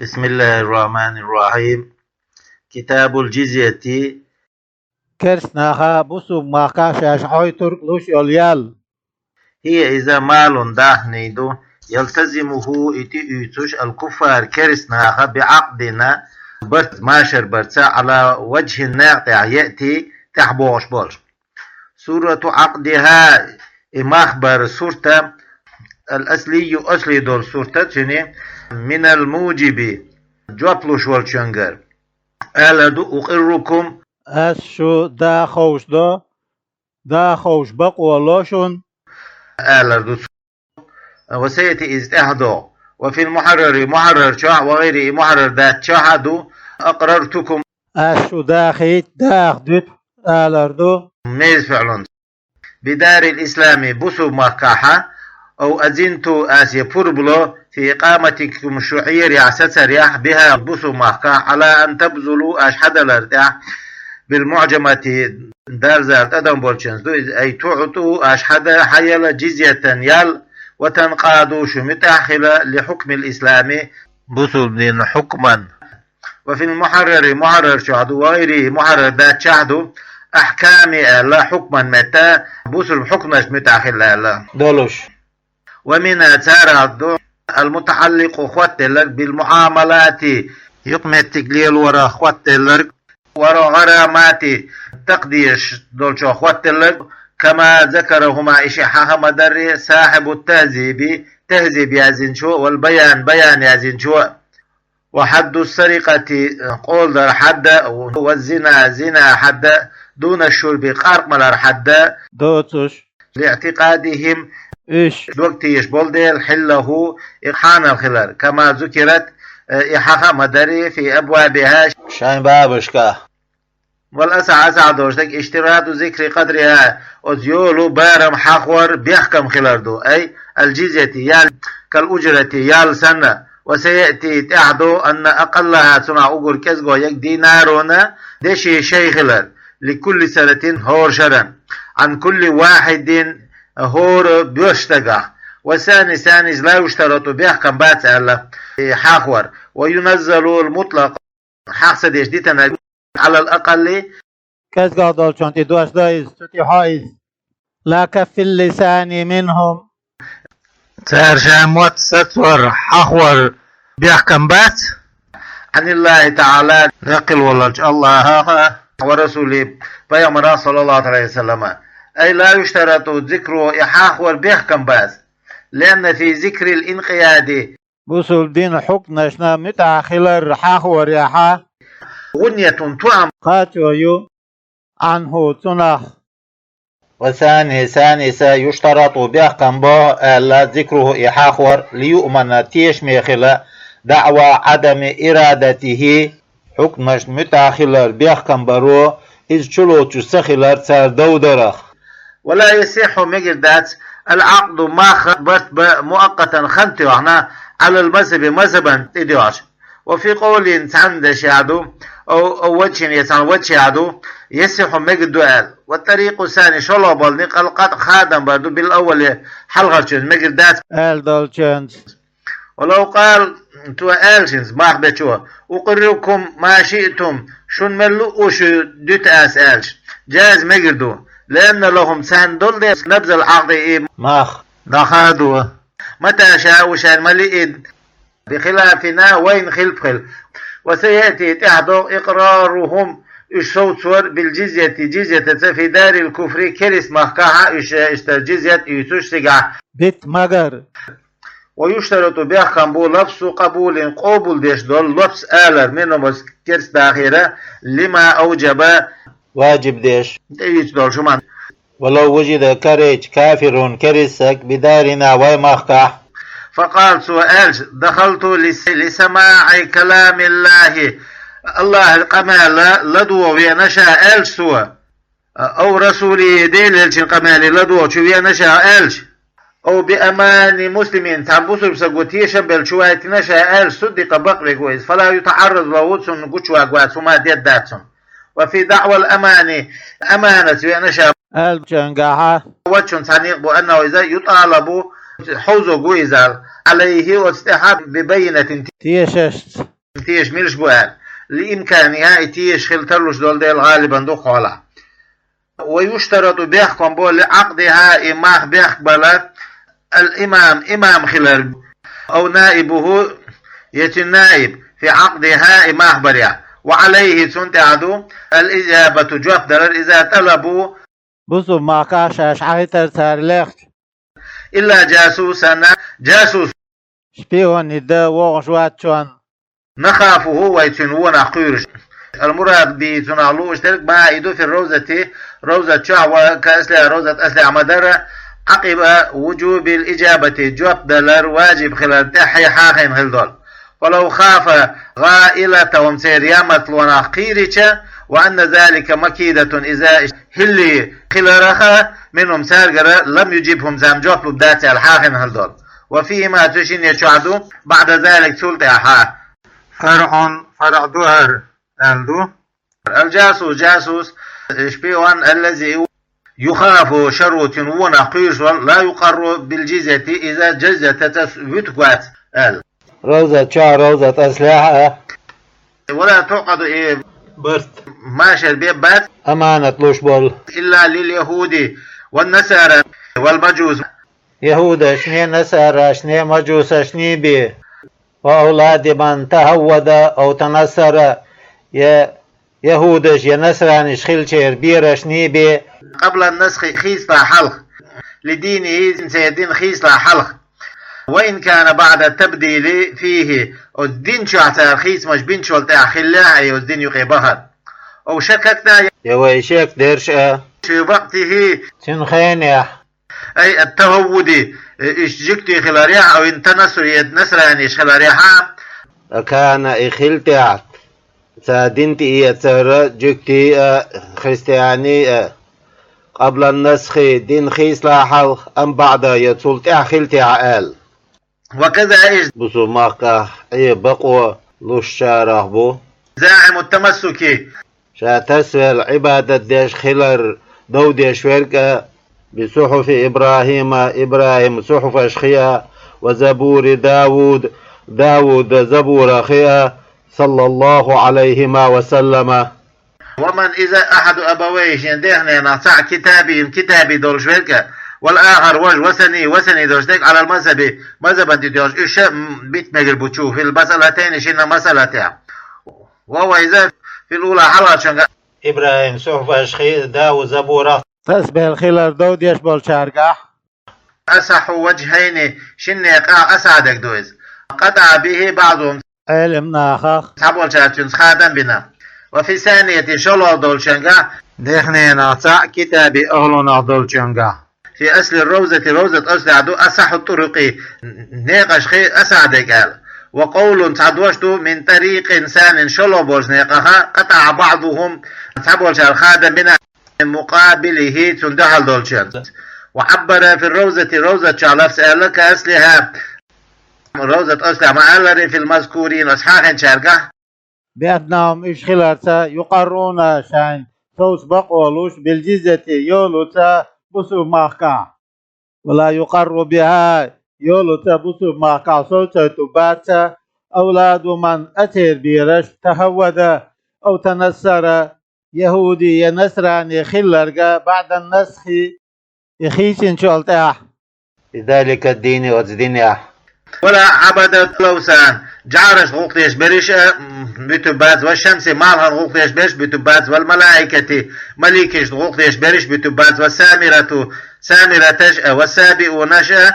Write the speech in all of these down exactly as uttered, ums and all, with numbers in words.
بسم الله الرحمن الرحيم. كتاب الجزية. Керста наха бусулба махкахь шаьш Ӏойтург луш йолу ял. هي إذا مال даьхни ду, يلتزمه и тӀеуьйцуш الكفار керста наха بعقد барт машар барца على وجه некъа тӀехь يأتي тӀаьхьа богӀуш болуш. سورة عقدها и мах бар сурт, الأصلي асли долу сурт цуьнан من الموجب жоп луш волчуьнгара. Ала ду أقركم ас шу да ховш до, да ховш бакъо ло шуна. Алар ду цо. وسيأتي иза тӀаьхьа догӀу. وفي المحرر мухьаррар чохь وغيره и мухьаррар дац чохь а ду أقررتكم ас шу дахийта, даха дуьту алар ду. Меза фиӀлун. بدار الإسلام бусулба махкахь а, أو أذنت ас я пурба ло في إقامتكم шу Ӏерехь сацарехь بها бусулба махкахь على أن تبذلوا аш хьадалар тӀехь بالمعجمة дарзар тӀадам болчуьнца ду иза أي تعطوا аш хьада хьаяла جزية ял وتنقادوا шу муьтӀахь хила لحكم الإسلام бусулба динан хьукман. وفي المحرر мухьаррар чохь ду وغيره мухьаррар дац чохь ду أحكام аьлла хьукман метта бусулба хьукманашна муьтӀахь хила аьлла долуш. ومنها царах ду المتعلق хоттаделларг بالمعاملات юкъаметтиг лелорах хоттаделларг والغرامات такха дезаш долчух хоттаделларг كما ذكرهما и шиъ хьаха ма-дарра صاحب التهذيب тахьзиб яздинчо والبيان баян яздинчо. وحد السرقة къоладар хьадда والزنا зина хьадда دون الشرب къаркъа малар хьадда доцуш لاعتقادهم уьш дог тийша болу дела حله и хьанал хилар كما ذكرت и хьаха ма-дарра في أبوابها шайн бабашкахь. والأصح асахь долуш дерг اشتراط ذكر قدرها оцу йолу барам хьахор бехкам хилар ду أي الجزية ял كالأجرة ял санна. وسيأتي тӀаьхьа до أن أقلها цунах уггар кӀезго ерг دينارون деши шай хилар لكل سنة хӀора шарна عن كل واحد хӀора боьрша стагах. والثاني ثاني لا يشترط бехкам бац аьлла и хьахор وينزل المطلق хьаха ца деш дитинарг على الأقل кӀезгах долчунна тӀе дош до иза, цу тӀе хьо иза. لا كف اللسان منهم цара шайн мотт сацор хьахор бехкам бац عن الله تعالى даккхил волчу АллахӀах а ورسوله пайхамарах صلى الله عليه وسلم أي لا يشترط ذكره и хьахор бехкам бац لأن في ذكر الانقياد бусулба динан хьукманашна муьтӀахь хилар хьахорехь а غنية тоам кхачо ю عنه цунах. والثاني ثاني ثاني يشترط бехкам бо аьлла ذكره и хьахор ليؤمن тешаме хила دعوى عدم إرادته хьукманашна муьтӀахь хилар бехкам баро иза чулоцуш ца хилар цара довдарах. ولا يصح мегар дац العقد мах барт бан مؤقتا хан тоьхна على المذهب мазхӀабан тӀе доьгӀча. وفي قول цхьана дешехь ду أو أو وجه я цхьана ваджехь ду يصح мегар ду аьлла. والطريق الثاني шолгӀа болу некъ القطع хадам бар ду بالأول хьалхарчуьнца мегар дац аьлла долчуьнца. ولو قال цо аьлла хӀинца мах бечо أقركم ما شئتم шуна мел луъу шу дуьту ас аьлча جاز мегар ду لأن لهم царна долу дела نبذ العقد и мах дӀахадо متى شاءوا шайна ма-лиъина بخلافنا вайна хилпа хила. وسيأتي тӀаьхьа догӀу إقرارهم уьш совцор بالجزية جزية ца في دار الكفر керста махкахь а уьш иштта джизьят уьйцуш цигахь битта ма-гарра. ويشترط бехкам бу لفظ قبول къобалдеш долу лафз алар منهم оцу керста дахера لما أوجب ваджиб деш тӀеийца долчу хӀуманна. ولو وجد карийча كافر керста стаг بدارنا вай махкахь. فقال цо аьлча دخلت لس- لسماع كلام الله АллахӀан къамел ладогӀа веана ша аьлча цо أو رسوله Делан элчан къамел ладогӀа чу веана ша аьлча أو بأمان مسلم цхьана бусулба стага тешам белла чу вайтина ша аьлча صدق бакъ вега ву иза فلا يتعرض له цунна гучувагавац хӀума деддац цунна. وفي دعوى الأمان аманат веана ша аьллачуьнгахьа ваджхӀун цхьа некъ бу أنه иза يطالب хьовзорг ву иза عليه оцу тӀехь ببينة тешашца. тешаш милаш бу аьлла. لإمكانها, и тешаш хила тарлуш долу дела, غالبا, дукха хьолахь. ويشترط, бехкам бу, لعقدها, и мах бехк бала, الإمام, имам хилар, أو نائبه, я цуьнан наиб, في عقدها, и мах барехь. وعليه, цунна тӀехь ду, الإجابة, жоп далар, إذا طلبوا, бусулба махкахь шаьш хьахийтар цара лехча. إلا جاسوسا, джасус, шпионе дан вогӀуш вацчунна. نخافه, вай цуьнан вонах кхуьйруш. المراد به, цунах лууш дерг, ما, и ду, في الروضة, ровзат чохь, وكأصلها, ровзат аслехь ма-дарра, عقب وجوب الإجابة, жоп далар важиб хилар тӀаьхье хьахийна хила долу. فلو خاف غائلتهم, церан ямартлонах кхийрича, وأن ذلك مكيدة, иза хӀилла хиларх, منهم, цаьргара, لم يجبهم, царна жоп лур дац аьлла хьахийна хила долу. وفيهما, цу шинна чохь ду, بعد ذلك, цул тӀаьхьа. فرع, فرع ду хӀара, аьлла ду. الجاسوس, джасус, шпион, الذي يخاف شره, цуьнан вонах кхуьйруш волу, لا يقر بالجزية, иза джизйатаца вуьтуш вац аьлла. Ровзат чохь, ровзат аслехь а. ولا تعقد, и барт машар бен бац, аманат луш болу, إلا لليهود والنصارى والمجوس, яхӀудашний, насарашний, мажусашний бен. وأولاد من تهود أو تنصر, я яхӀудаш, я насраниш хиллачеран берашний бен. قبل النسخ, хийцалахь хьалха. لدينه, церан дин хийцалахь хьалха. وإن كان بعد التبديل فيه, оцу дин чохь цара хийцамаш бинчул тӀаьхьа хиллехь а, и оцу дин юкъе бахар. أو شككنا, я вай шек дерш а, في وقته, цуьнан хенехь, أي التهود, иштта жуьгтий хиларехь а, أو التنصر, я насраниш хиларехь а. أكان, и хилла тӀехь, цара дин тӀеэцара жуьгтий а, христианий а, قبل النسخ, дин хийцалахь хьалха, أم بعده, я цул тӀаьхьа хилла тӀехьа аьлла. وكذا, иштта, бусулба махкахь Ӏе бакъо лушчарах бу, زاعم التمسك, ша тасавелла Ӏибадат деш хилар дов деш верг а, بصحف إبراهيم, ИбрахӀима сухьуфашхий а, وزبور داود, Дауда забурах а, صلى الله عليهما وسلم. ومن, иза, أحد أبويه, шен дехненах цхьаъ, كتابي, китаби долуш верг а, والآخر, важа, وثني, васани долуш дерг, على المذهب, мазхабан тӀе доьгӀуш, уьш а, м, бита мегар бу чу, في المسألتين, шинна масъалатехь. وهو, иза, في الأولى, хьалхарчуьнгахь, ИбрахӀима сухьуфашхий, Дауда забурах тасбелла хилар дов деш болчаьргахь, أصح وجهين, шинне къа асхьа дерг ду иза. قطع به بعضهم, Ӏелам нахах цхьаболчара цуьнца хадам бина. وفي الثانية, шолгӀа долчуьнгахь, дехненах цхьаъ, китаби ахӀлунах долчуьнгахь, في أصل الروضة, ровзат аслехь ду, أصح الطرق, некъашхий асхьа дерг аьлла. وقول, цхьа дош ду, من طريق ثان, шолгӀа болчу некъаха, قطع بعضهم, цхьаболчара хадам бина, من مقابله, цунна дуьхьал долчуьнца. وعبر في الروضة, ровзат чохь лафз аьлла, كأصلها, ровзат аслехь ма-аллара, في المذكورين, оцу хьахийнчаьргахь, بأنهم, уьш хиларца, يقرون, шайна совца бакъо луш, بالجزية, йолуца, бусулба махкахь. ولا يقر بها, йолуца, бусулба махкахь совцойтур бац, أولاد من, церан бераш, تهود أو تنصر, яхӀуди я насрани хилларг а, بعد النسخ, и хийцинчул тӀаьхьа, في ذلك الدين, оцу динехь. ولا عبدة الأوثان, жӀарашна гӀуллакх деш берриш а, м, буьтур бац, والشمس, малхана гӀуллакх деш берриш буьтур бац, والملائكة, маликашна гӀуллакх деш берриш буьтур бац, والسامرة, самираташ а, والسابئونаш а,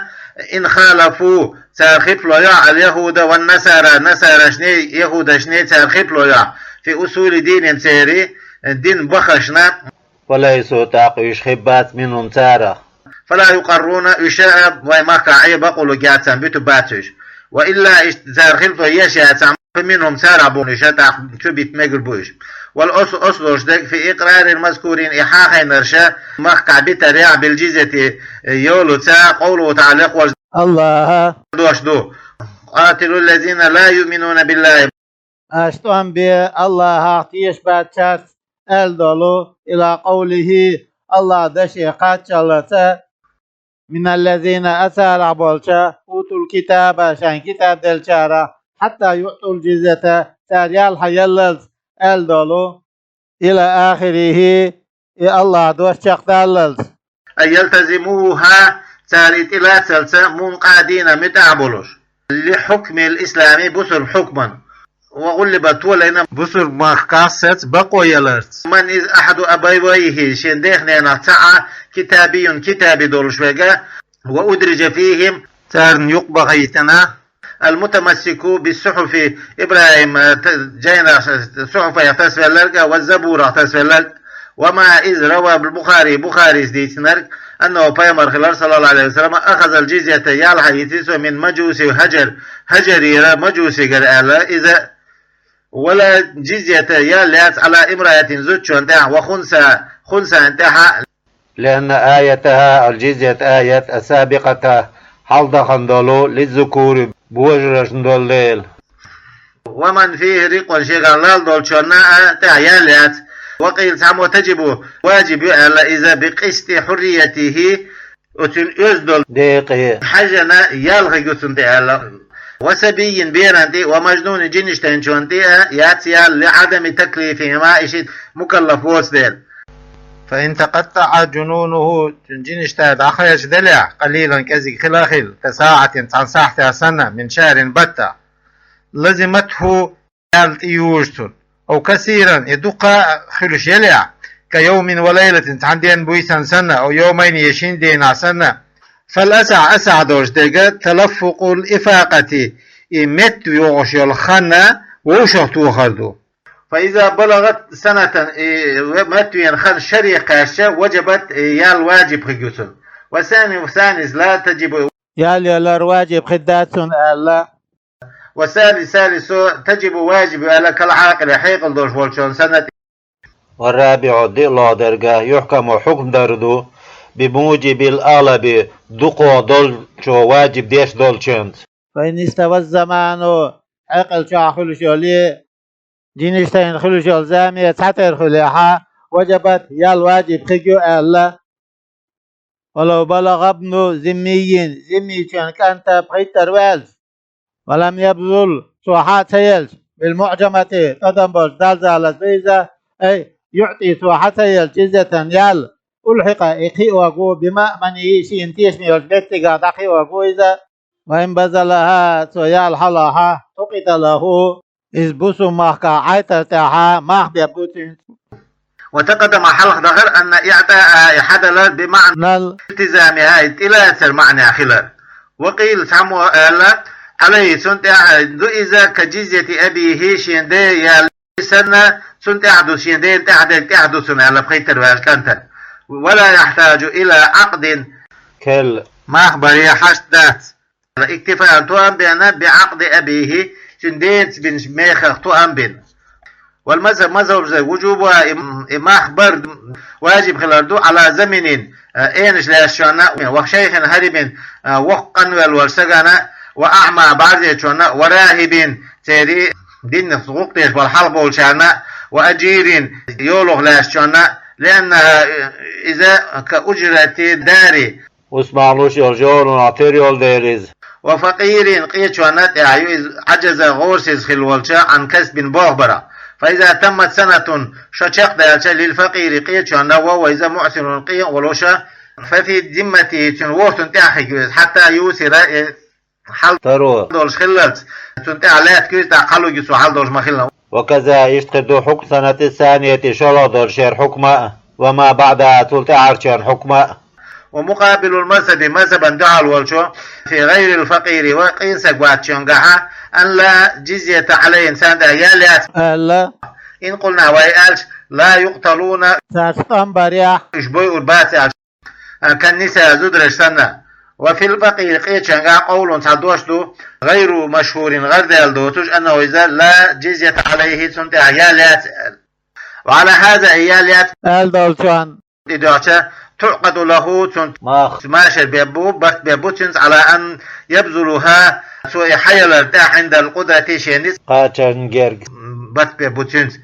إن خالفوا, цара хилаф ло йо, اليهود والنصارى, насарашний, яхӀудашний цара хилаф ло йо, في أصول دينهم, церан дин бахаршна, فليسوا, тӀаккха уьш хир бац, منهم, царах. فلا يقرون, уьш а вайн махкахь Ӏе бакъо лург яцахь, буьтур бац уьш. وإلا, иштта цара хилаф ло еш яцахь, فمنهم, царах бу уьш а, тӀаккха чу бита мегар бу уьш. والأصل, оцу долуш дерг, في إقرار المذكورين, и хьахийнарш а махкахь битарехь, بالجزية, йолуца, قوله تعالى, кхолла АллахӀа дош ду: قاتلوا الذين لا يؤمنون بالله. Аш тӀом бе АллахӀах тешаш бац цаьрца, аьлла долу, إلى قوله, АллахӀан даше кхаччалца, من الذين, царах болча, أوتوا الكتاب, шайн китаб деллачарах, حتى يعطوا الجزية, цара ял хьаяллалц, аьлла долу, إلى آخره, и АллахӀа дош чекхдаллалц. أن يلتزموها, цара и тӀелацалца, منقادين, муьтӀахь болуш, لحكم الإسلام, бусурба хьукман, وغلبت, толайна, бусурба махкахь саца бакъо яларца. من إذا أحد أبويه, шен дех-ненах цхьаъ, كتابي, китаби долуш верг, وأدرج فيهم, царна юкъа бахийтина, المتمسك بصحف إبراهيم, т-, жайнах, сухьуфех тасавелларг, والزبورах тасавелларг, وما إذ روى البخاري, Бухарис дийцинарг, أنه, пайхамар хилар, صلى الله عليه وسلم, أخذ الجزية, ял хьаийцира цо, من مجوس هجر, Хьажарера, мажусигара аьлла иза, ولا جزية, ял яц, على امرأة, зудчунна тӀехь, وخنثى, хунсана тӀехь, لأن آيتها, الجزية аят, السابقة, хьалдахана долу, للذكور, божаршна долу дела. ومن فيه, рикъон шегахь лала долчунна а тӀехь ял яц. وقيل, цхьаммо, تجب, важиб ю аьлла иза, بقسط حريته, оцуьнан оьзда долу декъе, хьажана ял хиг ю цунна тӀе аьлла. وصبي, берана тӀе, ومجنون, жинаш тайначунна тӀе а яц ял, لعدم تكليفهما, и шиъ мукаллаф воцу дела. فإن تقطع جنونه, цуьнан жинаш тай дӀакхачаделехь, قليلا, кӀезиг хила а хилла, كساعة, цхьана сахьтехь санна, من شهر, баттахь, لزمته, ял тӀеюжу цунна. أو كثيرا, и дукха а хуьлуш елехь, كيوم وليلة, цхьана ден буьйсанна санна, أو يومين, я шина дийнахь санна, فالأصح, асахь долуш дерг, تلفق الإفاقة, и метта йогӀуш йолу хан вовшах тохар ду. فإذا بلغت سنة, и метта вена хан шаре кхаьчча, وجبت, и ял важиб хиг ю цунна. والثاني, ثاني, لا تجب, ял ялар важиб хир дац цунна аьлла. والثالث, ثالث, تجب, важиб ю аьлла, كالعاقل, хьекъал долуш волчунна санна тӀе. والرابع, диълагӀа дерг, يحكم, хьукмдар ду, بموجب الأغلب, дукхох долчо важиб деш долчуьнца. فإن استوى الزمان, хьекъал чохь хуьлуш йолу, жинаш тайна хуьлуш йолу зама цхьатера хуьлехь, وجبت, ял важиб хиг ю аьлла. ولو بلغ ابن ذمي, зиммичун кӀанта пхийттара ваьлча, ولم يبلغ, цо хьа а ца елча, بالمعجمة, тӀадам болчу далзалаза иза, أي يعطي, цо хьа ца елча, جزية, ял, ألحق, и кхиорг ву, بمأمنه, шена тешаме йолчу меттигах дӀакхиорг ву иза. وإن بذلها, цо ял хьалахь, فقد له, иза бусу махкахь Ӏайтар тӀехь мах беб бу цуьнца. وتقدم, хьалха дахара, أن إعطاءها, и хьадалар, بمعنى الالتزام, и тӀелацар маьӀна хилар. وقيل, цхьаммо аьлла, عليه, цунна тӀехь ду иза, كجزية أبيه, шен ден ял санна, цунна тӀехь ду, шен дена тӀехь дерг тӀехь ду цунна аьлла, пхийттара ваьлча кӀантана. ولا يحتاج إلى عقد, керла мах баре хьашт дац. اكتفاء, тоам бина, بعقد أبيه, цуьнан денаца бинчу мехах тоам бина. والمذهب, мазхӀаб, وجوبها, и, и мах бар важиб хилар ду, على زمن, а, энаш лаьцначунна, وشيخ هرم, а, воккха къанвелла волчу стагана, وأعمى, бӀарзечунна, وراهب, церан динах гӀуллакх деш болу хьалха болчарна, وأجير, йолах лаьцначунна, لأنها, иза, كأجرة الدار, уьш мах луш йолу жорунах тера йолу дела иза. وفقير, къечонна тӀехь ю иза, عجز, гӀорасиз хилла волча, عن كسب, болх барах. فإذا تمت سنة, шо чекхдаьлча, للفقير, къечонна, وهو, иза, معسر, къен а волуш, ففي ذمته, цуьнан вортан тӀехь хиг ю иза, حتى يوسر, и хьал таро долуш хиллалц, цунна тӀехь лаьтта куьйга тӀаккха хьалуьгу цо хьал долуш ма-хиллара. وكذا, иштта хир ду, حكم السنة الثانية, шолгӀа долу шеран хьукма а, وما بعدها, цул тӀаьхьарчеран хьукма а. ومقابل المذهب, мазхӀабан дуьхьал волчо, في غير الفقير, ва къен стаг ваьччуьнгахьа, أن لا جزية عليهم, царна тӀехь ял яц аьлла. إن قلنا, вай аьлча, لا يقتلون, цаьрца тӀом барехь, уьш бойур бац аьлча, كالنساء, зудараш санна. وفي الفقير, къечоьнгахь, قول, цхьа дош ду, غير مشهور, гӀардаьлла доцуш, أنه, иза, لا جزية عليه, цунна тӀехь ял яц аьлла. وعلى هذا, и ял яц аьлла долчунна, и доьгӀча, تعقد له, цунна мах машар беб бу, барт беб бу цуьнца, على أن يبذلها, цо и хьаялар тӀехь, عند القدرة, шен ницкъ кхачарна герга барт беб бу цуьнца.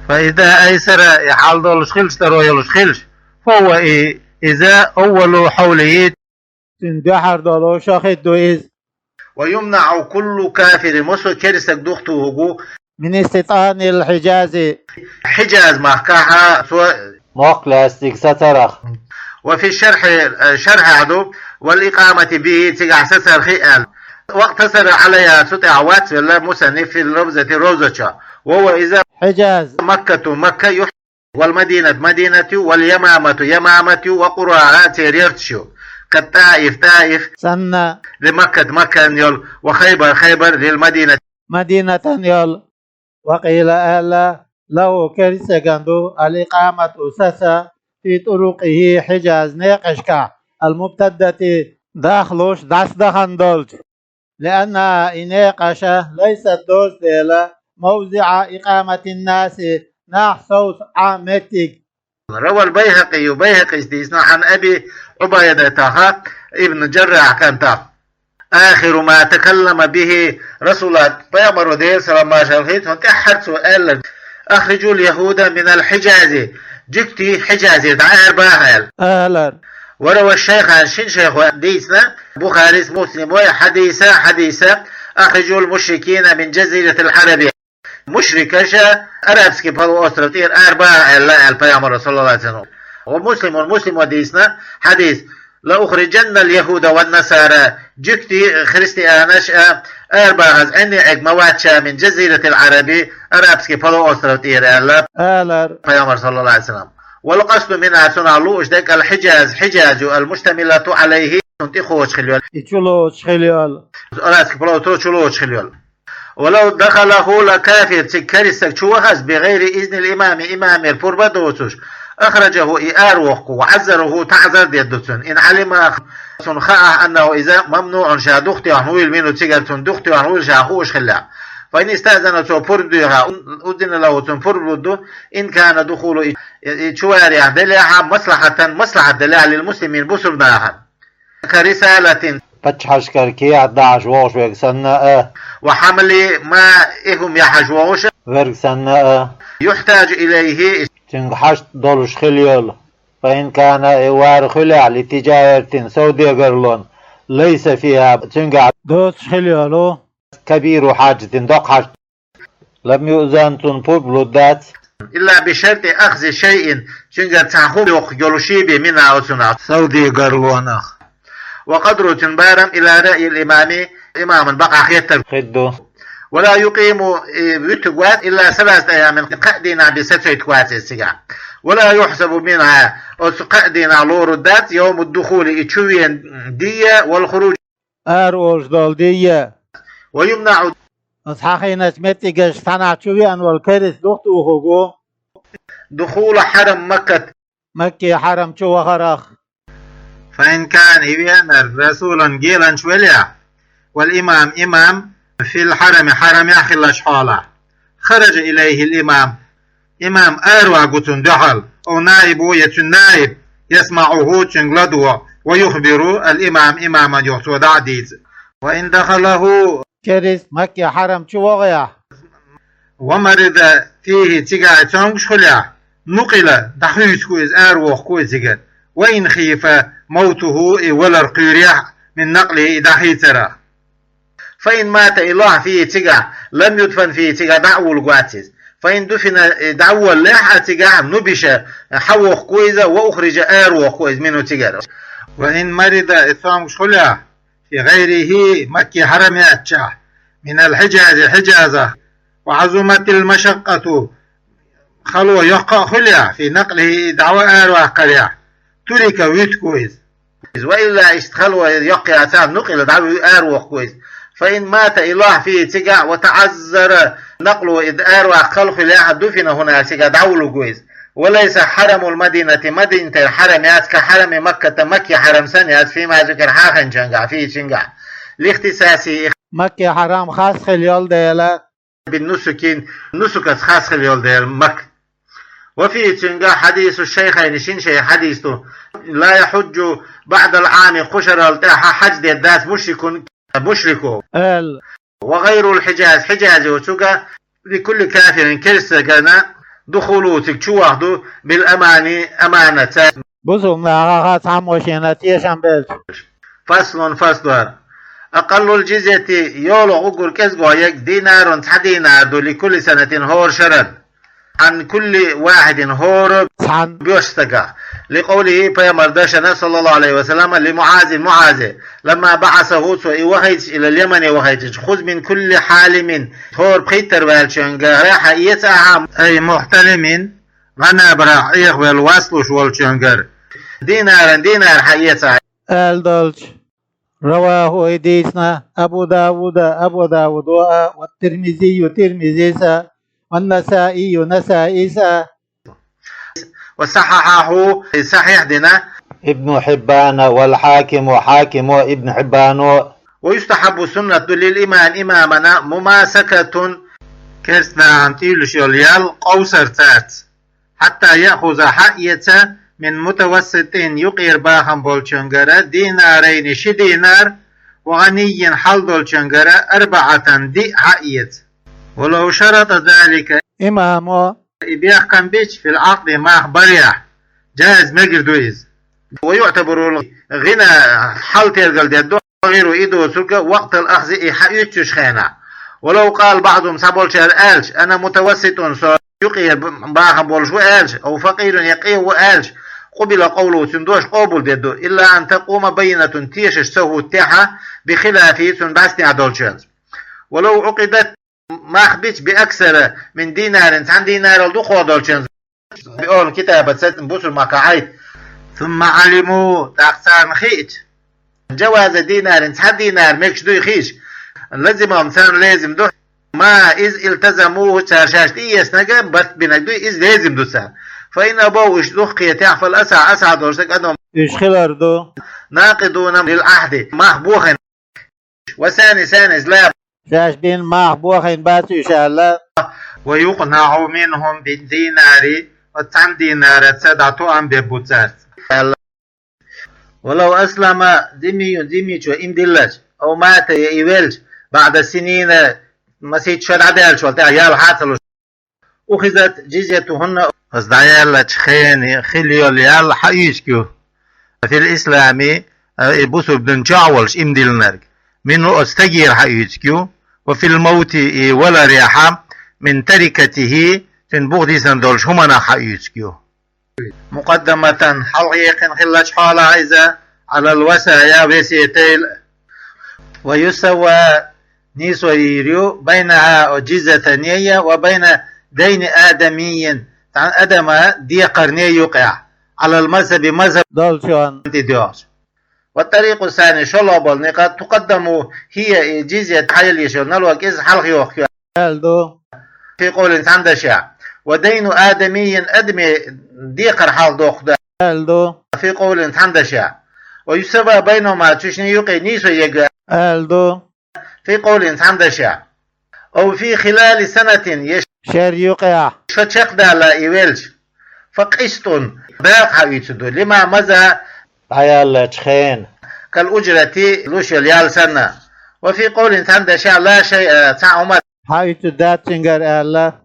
فإذا أيسر, и хьал долуш хилча, таро йолуш хилча, فهو, и, иза, أول حوله, цуьнан дуьхьара долу шо хи ду иза. ويمنع كل كافر, массо а керстаг духтухугу, من استيطان الحجاز, Хьиджаз махкахьа цо мохк лаьцниг сацарах. وفي الشرح, шархьа ду, والإقامة به, цигахь сацархи аьлла. واقتصر عليها, цу тӀехь вацвелла мусанниф في الروضة, ровзача. وهو إذا Хьиджаз, Маккату, Макка, والمدينة, Мадинату, واليمامة, Ямамату, وقراها, церан ярташу, كالطائف, ТӀаиф, санна, لمكة, Маккан йолу, وخيبر, Хайбар, للمدينة. Мадинатан йолу. وقيل, аьлла, له, керстаган ду, الإقامة, саца, في طرقه, Хьиджаз некъашкахь, الممتدة, дахлуш, дӀасадахана долчу. لأنها, и некъаш, ليست, доцу дела, موضع إقامة الناس, нах совца Ӏан меттиг. روى البيهقي, Байхакъис дийцина, عن أبي عبيدة, ибн Джаррахь кӀантах. آخر ما تكلم به رسول الله, пайхамаро, Делера салам-маршалла хуьлда цунна, тӀаьххьара цо аьлларг: أخرجوا اليهود من الحجاز, жуьгтий Хьиджазера дӀаарабаха, аьлла. Алар. وروى الشيخان, шина шайхо дийцина, Бухарис, Муслимо, хьадиса, хьадиса: أخرجوا المشركين من جزيرة العرب. Мушрикаш Арабский полуостров тӀера арабаха аьлла, аьлла пайхамаро, саллаллаху Ӏалайхи ва саллам. ومسلم, Муслимо дийцина хьадис: لأخرجن اليهود والنصارى, жуьгтий, христианаш а арабахаза Ӏенни Ӏег ма вац ша من جزيرة العرب, Арабский полуостров тӀера, аьлла, алар, пайхамаро, саллаллаху Ӏалайхи ва саллам. والقصد منها, цунах лууш дерг الحجاز, Хьиджаз ю, المشتملة عليه, цунна тӀе кхочуш хила йолу. И чу лоцуш хила йолу. Арабский полуостров чу лоцуш хила йолу. ولو دخله لكافر, цига керстаг чу вахаза, بغير إذن الإمام, имамера пурба а доцуш, أخرجه, и аравоккху, وعذره, таӀзар дедду цунна, إن علم, цунна хаахь, أنه إذا ممنوع, ша духтоьхна вуйла, منه, цигара цунна духтоьхна вуйла ша хууш хиллехь. فإن استأذن, цо пурба дуьйхьа, أذن له, цунна пурба лурду, إن كان دخوله, и, и чу варехь делехьа, مصلحة, маслахьат делехь, للمسلمين, бусурнахана. كرسالة, паччахьашкара кехат дахьаш вогӀуш верг санна а, وحمل ماء, и хӀума яхьаш вогӀуш верг санна а, يحتاج إليه, цуьнга хьашт долуш хила йолу. فإن كان, и вар хуьлехь, لتجارة, совдегарлонна, ليس فيها, цуьнгахь доцуш хила йолу, كبير حاجة, доккха хьашт. لم يؤذن, цунна пурба лур дац. إلا بشرط أخذ شيء, цуьнгара цхьа хӀума йоккхуш йолуш бен, منها, оцунах, совдегарлонах. وقدره, цуьнан барам, إلى رأي الإمام, имаман бакъахь хеттарг хир ду. ولا يقيم, и вуьтург вац, إلا ثلاثة أيام, кхаа дийнахь бен сацойтург вац иза цигахь. ولا يحسب منها, оцу кхаа дийнахь лорур дац, يوم الدخول, и чу вен де, والخروج, ара волуш долу де. ويمنع, оцу хьахийначу меттигашка цхьанхьа чу веана волу керста духтухуг ву, دخول حرم مكة, Маккин хьарам чу вахарах. فإن كان, и веанарг, رسولا, геланча велахь, والإمام, имам, في الحرم, хьарамехь хиллачу хьолахь. خرج إليه الإمام, имам араваьлла ву цунна дуьхьал, أو نائبه, я цуьнан наиб, يسمعه, цуьнга ладугӀу, ويخبر الإمام, имамна юха цо дӀа а дийца. وإن دخله, керста Маккин хьарам чу вогӀехь, ومرض فيه, цигахь цомгуш хуьлехь, نقل, дӀахуьйцур ву иза, аравоккхур ву иза цигара, وإن خيف موته, и валар кхуьйрехь, من نقله, и дӀахийцарах. فإن مات, и лохь, فيه, цигахь, لم يدفن فيه, цигахь дӀа а вуьллург вац иза. فإن دفن, и дӀаволлехь а цигахь, نبش, хьавоккхур ву иза, وأخرج, аравоккхур ву иза, منه, цигара. وإن مرض, и цомгуш хуьлехь, في غيره, Маккин хьарам яьллачохь, من الحجاز, Хьиджазах, وعظمت المشقة, хало йоккха а хуьлехь, في نقله, и дӀа а араваккхарехь, ترك, вуьтур ву иза. وإلا, иштта хало йоккха яцахь, نقل, дӀа а аравоккхур ву иза. فإن مات, и лохь, فيه, цигахь, وتعذر نقله, и араваккха хала хуьлехь, دفن هنا, цигахь дӀавуллург ву иза. وليس حرم المدينة, Мадинатера хьарам яц, كحرم مكة, Маккин хьарам санна яц, فيما ذكر, хьахийначуьнгахь, فيه, цуьнгахь. لاختصاصه, Маккин хьарам хас хила йолу дела, بالنسك, нусукаца хас хила йолу дела Макка. وفيه, цуьнгахь, حديث الشيخين, шина шайх хьадис ду, لا يحج بعد العام, кху шарал тӀаьхьа хьаьж дер дац مشرك, мушрико, аьлла. وغير الحجاز, Хьиджаз йоцург а, لكل كافر, керстагана, دخوله, цига чу вахар ду, بالأمان, аманатца. Бусулба нахаха цхьаммо шена тешам белча. فصل, фасл ду хӀара. أقل الجزية, йолах уггар кӀезига йолаш йолга, دينار, цхьа динар ду, لكل سنة, хӀора шера, عن كل واحد, хӀора цхьан боьрша стагах. لقوله, пайхамара дешаца, صلى الله عليه وسلم, لمعاذ, МуӀазе, لما بعثه, цо и вахийташ, إلى اليمن, вахийташ, خذ من كل حالم, хӀора пхийттара ваьллачунгара хьаэца ахьа, أي محتلم, гӀанабарах Ӏехавелла васлуш волчунгара, دينارا, динар хьаэца ахьа, аьлла долча. رواه, из дийцина, أبو داود, Абу Дауда а, والترمذي, Тирмизис а, والنسائي, Насаис а. وصححه, сахьихь дина, ابن حبان والحاكم, Хьакимо, Ибн Хьиббано. ويستحب, суннат ду, للإمام, имамана, مماسكة, керста нахана тӀуьйлуш йола ял къовсар царца. حتى يأخذ, хьаэца, من متوسط, юкъера бахам болчунгара, دينارين, ши динар, وغنيا, хьал долчунгара, أربعة, диъ хьаэца. ولو شرط ذلك, имамо и бехкам бича, في العقد, мах барехь, جاز, мегар ду иза. ويعتبر الغنى, хьал тергал дергда, غير, и доцург, وقت الأخذ, и хьаоьцучу хенахь. ولو قال بعضهم, цхьаболчара аьлча, أنا متوسط, со юкъера бахам болуш ву аьлча, أو فقير, я къе ву аьлча, قبل قوله, цуьнан дош къобалдергда, إلا أن تقوم بينة, тешаш ца хӀуттехь, بخلافه, цуьнан бӀаьстехь долчуьнца. ولو عقدت, мах бича, بأكثر من دينار, цхьана динарал дукхох долчуьнца, بأهل الكتاب, цу бусулба махкахь Ӏайта. ثم علموا, тӀаккха царна хиъча, جواز دينار, цхьа динар мегаш дуй хиъча, لزمهم, царна лезам ду, ما, из, التزموه, цара шаьш тӀеэцнарг, барт бинарг дуй, иза лезам ду царна. فإن أبوا, уьш дукха кхетахь, فالأصح, асахь долуш дерг, أنهم, уьш хилар ду, ناقضون للعهد, мах бохийна. والثاني, санна, لا, шаьш бина мах бохийна бац уьш аьлла. ويقنع منهم بالدينار, оцу цхьана динарца дӀатоам бергба цаьрца аьлла. ولو أسلم, зиммий, зиммичо ийман диллача, أو مات, я и велча, بعد سنين, масийтта шо дӀадаьллачул тӀаьхьа, ял хьа а ца луш, أخذت جزيتهن, оцу дӀаяьллачу хенахь хила йолу ял хьаоьцуш ю, في الإسلام, и бусулба дин чохь а волуш ийман диллинарг, منه, оцу стагера хьаоьцуш ю, وفي الموت, и валарехь, من تركته, цуьнан бухадисина долчу хӀуманах хьаоьцуш ю. مقدمة, хьалхьекхина хиллачу хьолахь иза, على الوصايا, весетал. ويسوى, нийсо йийр ю, بينها, оцу джизятан а, وبين دين آدمي, цхьана адаман декхарна а юкъехь, على المذهب, мазхӀаб долчунна тӀедоьгӀча. والطريق الثاني, шолгӀа болу некъа, تقدم هي, и джизья хьаяла йиш йолу налог, иза хьалха йохку аьлла ду, في قول, цхьана дашехь, ودين آدمي, адаман декхар хьалха дохку ду аьлла ду, في قول, цхьана дашехь, ويسوى بينهما, цу шинна юкъе нийсо йоьрзу аьлла ду, في قول, цхьана дашехь, أو في خلال سنة, я шеран юкъехь, шо чекхдалла и велча, فقسط, дакъа хьаоьцур ду, لما مضى, дӀаяьллачу хенахь, كالأجرة, луш йолу ял санна. وفي قول, цхьана дашехь, لا شيء, цхьа хӀума хьаоьцур дац цуьнгара аьлла.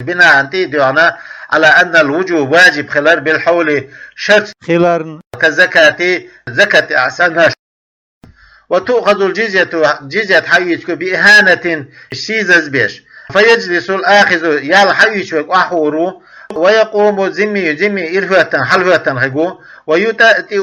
بناء, тӀе а доьгӀна, على أن الوجوب, важиб хилар, بالحول, шарт хиларна, كالزكاة, закат санна. وتؤخذ الجزية, джизьят хьаоьцуш ю, بإهانة, сийсаз беш. فيجلس الآخذ, ял хьаоьцуш верг охьахуур ву, ويقوم الذمي, зимми ирахӀоьттина, хьалахӀоьттина хир ву, ويطأطئ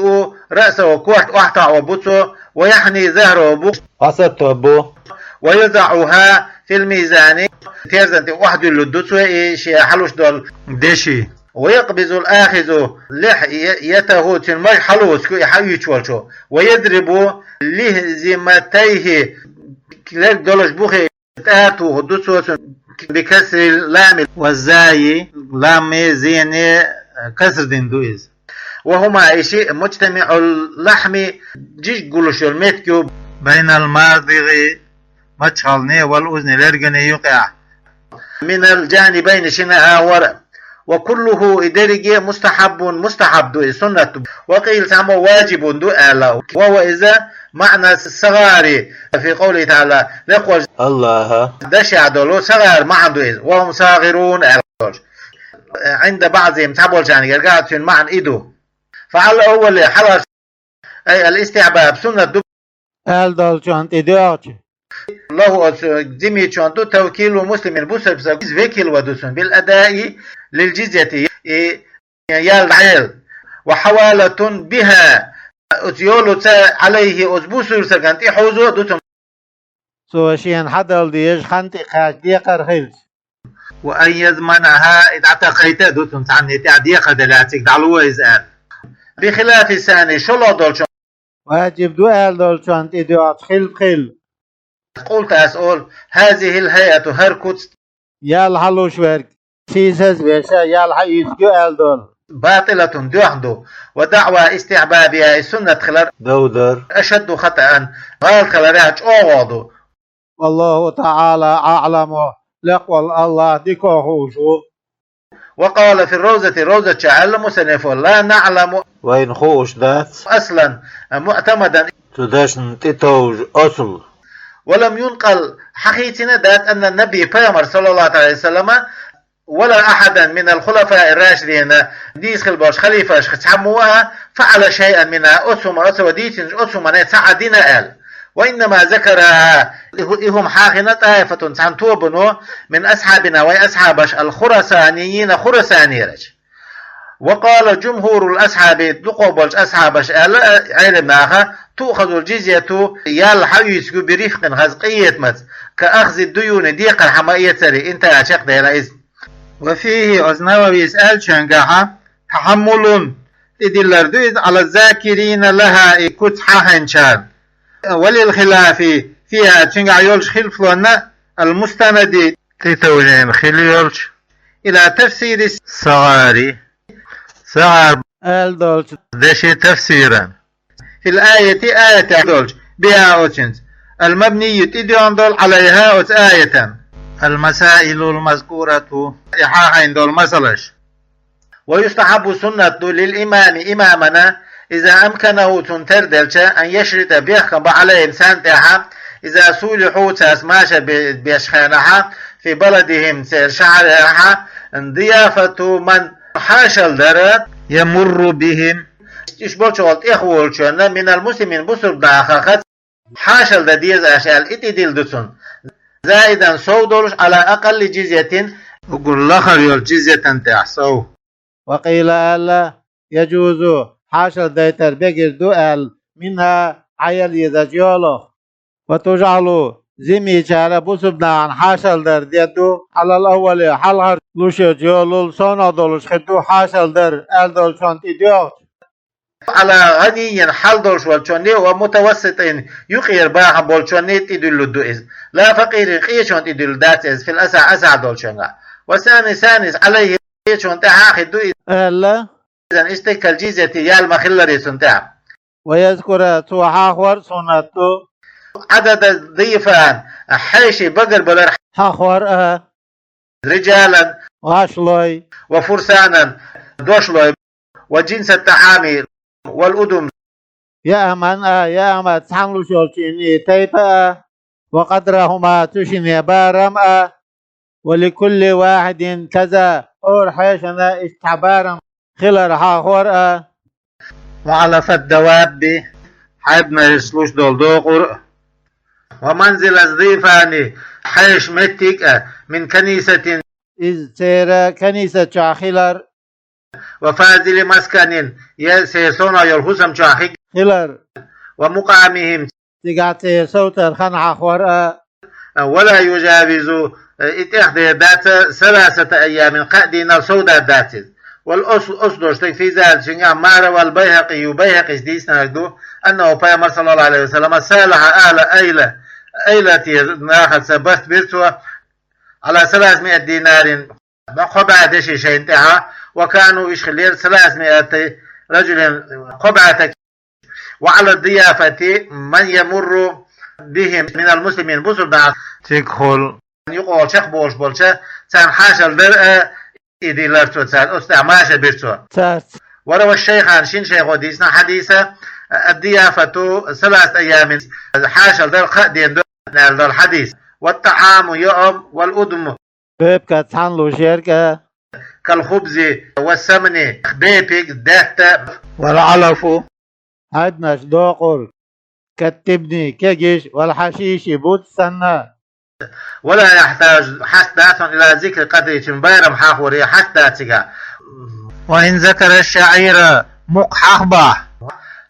رأسه, корта охьатаӀо бу цо, ويحني ظهره, букъ охьасатто бу, ويضعها في الميزان, терзан тӀе охьадуьллур ду цо и шен хьалуш долу деши. ويقبض الآخذ لحيته, цуьнан маж хьалоцуш ю и хьаоьцуш волчо, ويضرب لحزمتيه, лерг долуш бухе тӀе тухур ду цо цуьнан, بكسر اللام والزاي, ламмий, зений каср дина ду иза. وهما, и шиъ, مجتمع اللحم, жижиг гулуш йолу меттиг ю, بين الماضغ, мачхалний, والأذن, лергиний юкъехь, من الجانبين, шина агӀор. وكله, и дерриге, مستحب, мустахьаб ду, и суннат ду. وقيل, цхьаммо, واجب ду аьлла. وهو, иза, معنى الصغار في قوله تعالى, лекхачу АллахӀан дашехь долу сагӀар маьӀна ду иза. وهم صاغرون аьлла долуш. عند بعضهم, цхьаболчарна гергахь цуьнан маьӀна и ду. فعلى الأول, хьалхарчу, أي الاستحباب, суннат ду. аьлла долчунна тӀе доьгӀча. Лаху оцу зимичунна ду тавкилу муслимин бусалба стаг, иза векал ван ду цунна, бил адаи лил жизяти, и ял дӀаяла. Ва хьавалатун биха, оцу йолуца Ӏалайхи оцу бусалба стагана тӀе хьовзо а ду цунна. Цо шена хьадала дезаш хан тӀе кхаьчча декхар хилча. Ва ан язманаха, и дӀатакхайта а ду цунна цхьанна, и тӀехь декхар делахь цига дӀало иза аьлла. Бихилафи сани, шолгӀа долчунна. Ваджиб ду аьлла долчунна тӀе доьгӀча хилла хилла. Къулту, ас олу, хазихил хӀайату, хӀара куц, ял хьалуш верг, сийсаз а веша, ял хьаийциг ю аьлла долу. Батилатун, доьхна ду, ва даъва истихьбабиха, и суннат хилар, довдар, ашадду хатаан, гӀалат хиларехь чӀогӀа ду. Валлаху таӀала аӀламу, лекъволу АллахӀ дика хууш ву. Ва къала фи равзати, равзат чохь аьлла мусаннифо: ла наъламу, вайна хууш дац, аслан, муътамадан, цу дашна тӀетовжа асл. Ва лам юнкъал, хьахийцина дац, анна набий, пайхамар, саллаллаху Ӏалайхи ва саллама, ва ла ахьадан минал хулафаи рашидина, дийца хила болчу халифашха цхьаммо а, фаъала шайъан минха, оцу хӀума, оцо дийцинчу оцу хӀумане цхьа а дина аьлла. Ва иннама закараха, и хӀу-, и хӀума хьахийна, таифатун, цхьана тобано, мин асхьабина, вайн асхьабаш, ал-хурасанийина, Хурасанерачу. Ва къала жумхурул асхьаби, дукхо болчу асхьабаш аьлла, Ӏелам наха, туъхазул жизьяту, ял хьаийциг ю, бирифкъин, хаза къинхетамца, ка ахзи дуюни, декхар хьа ма эцари, интахьа, чекхдела иза. Ва фихи, оцу Нававис аьллачуьнгахьа, тахьаммулун, тӀедиллар ду иза, Ӏала закирина лаха, и куц хьахийнчарна. Ва лил хилафи фиха, цуьнгахь йолчу хилфлонна, ал-мустанади, тӀетовжийна хила йолчу, ила тафсири сагӀари, сагӀар аьлла долчу деши тафсиран. Фил аяти, аятехь долчу, биха, оцуьнца, ал-мабнийю, тӀедоьгӀна долу, Ӏалайха, оцу аятан, ал-масаилул мазкурату, и хьахийна долу масалаш. Ва юстахьаббу, суннат ду, лил имами, имамана, иза амканаху, цунна тера делча, ан яшрита, бехкам бан, Ӏалайхим, царна тӀехьа, иза сулихьу, цаьрца маша бе-, беш хенахьа, фи баладихим, церан шахьарехьа, дияфату ман, хьашалла дара, ямурру бихим, уьш болчу гӀолла тӀехволучунна, минал муслимин, бусурба нахаца, хьашалла дан деза аша аьлла, и тӀедилла ду цунна. Заидан, сов долуш, Ӏала акъалли жизьятин, уггар лахара йолчу жизьятан тӀехь сов. Ва къийла, аьлла, яжузу, хьашалла дайтар бегир ду аьлла, минха, Ӏаял езачу йолах. Ва тужӀалу, зимичара бусурба нахана хьашалла дар дедду, Ӏалал аввали, хьалхара луш йолчу йолал совнах долуш хир ду хьашалла дар, аьлла долчунна тӀедоьгӀча. Ӏала гӀаниййин, хьал долуш волчунна, ва мутавасситин, юкъера бахам болчунна тӀедуьллур ду иза. Ла факъирин, къечунна тӀедуьллур дац иза, фил асахь, асахь долчуьнгахь. Ва сани, санис, Ӏалайхи, къечунна тӀехьа хир ду иза. Аьлла. Изан, истиккал жизьяти, ял ма-хилларе цунна тӀехь. Ва язкура, цо хьахор а суннат ду. Ӏадада дийфан, хьеший багарбалар хьахор а. Риджалан, вашлой. Ва фурсанан, дошлой. Ва джинсат тахьами, вал удум. Яаман а, яама, цхьана луш йолчу инийн тайпа а. Ва къадрахума, цу шине барам а. Ва ликулли вахьидин каза, хӀора хьешана иштта цхьа барам хилар хьахор а. Ва Ӏалафад давабби, хьайбанаш луш долу докъур а. Ва манзилаз дийфани, хьешан меттиг а, мин канисатин, иза церан канисат чохь хилар. Ва фазили масканин, я церан совнах йолу хӀусам чохь хи-, хилар. Ва мукъамихим, цигахь церан совцар хан хьахор а. Ва ла южавизу, и тӀехдер дац, саласата айямин, кхаа дийнал совдар дац иза. Вал ас-, асл долуш дерг фи залика, цуьнгахь, ма равал Байхакъийю, Байхакъис дийцинарг ду, аннаху, пайхамар, саллаллаху Ӏалайхи ва саллама, салаха ала айла, айлате нахаца барт бира цо, Ӏала саласмиат динарин, кхо бӀе деши шайна тӀехьа, ва кану, уьш хиллера, саласмиати ражулин, кхо бӀе стаг, ва Ӏала дияфати ман ямурру бихим минал муслимин, бусурба нах, цигахула юкъахула чекхболуш болча, царна хьашалла дара а, и диллара цо царна, оцу тӀехь маша бира цо. Царца. Ва рава шайхан, шин шайхо дийцина хьадиса, ад-дияфату саласата айямин, хьашалла дара кхаа ден ду аьлла долу хьадис. Ва тӀаӀаму, йоам, вал удму, бепиг цхьана луш ерг а. Кал хубзи ва самни, бепиг, даьтта. Вал Ӏалафу, хьайбанаш докъург. كالتبن, кегиш, والحشيش, буц санна. ولا يحتاج, хьаста дац хьона, إلى ذكر قدره, цуьнан барам хьахоре хьаста дац цига. وإن ذكر الشعير, мукх хьахбахь,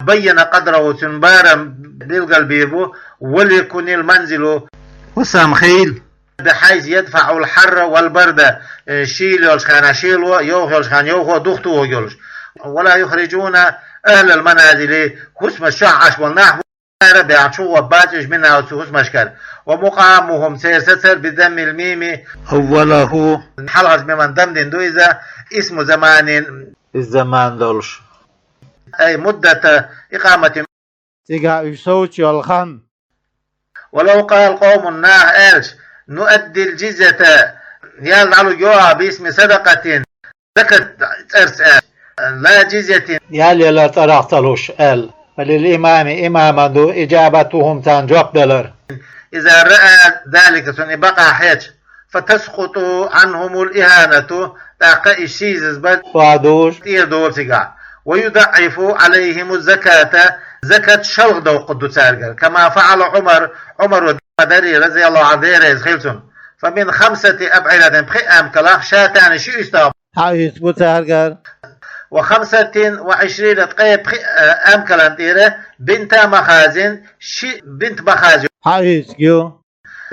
بين قدره, цуьнан барам билгалбийр бу, وليكن المنزل, хӀусам хийла, بحيث يدفع الحر والبرد, э, шийла йолчу хенахь шело, йовха йолчу хенахь йовхо, духтухо йолуш. ولا يخرجون أهل المنازل, хӀусамаш чохь Ӏаш болу нах бу, ара бехьа чу гӀо бац уьш, منها, оцу хӀусамашкара. ومقامهم, церан сацар, بضم الميم أوله, хьалхарчу миман дам дина ду иза, اسم زمان, иза заман долуш. أي مدة إقامة, цигахь уьш совцуш йолу хан. ولو قال قوم, наха аьлча, نؤدي الجزية, ял дӀалур ю ахь, باسم صدقة, закат цӀарца аьлла, لا جزية, ял ялар цӀарах ца луш аьлла. فللإمام, имама ду, إجابتهم, царна жоп далар. إذا رأى ذلك, цунна и бакъахь хьаьжча. فتسقط عنهم الإهانة, тӀаккха и шизаза бан, охьа душ, тӀера долу цигахь. ويضعف عليهم الزكاة, закат шалха доккхур ду цаьргара. كما فعل عمر, Ӏумаро ма дарий, رضي الله عنه, Дела реза хила цунна. فمن خمسة أبعرة, пхи амкалах, شاتان, ши уьстагӀ хьаоьцуш бу цаьргара. وخمسة وعشرين, ткъе пхи, э, амкалан тӀера, بنتا مخاز, ши бинт махаз хьаоьцуш ю.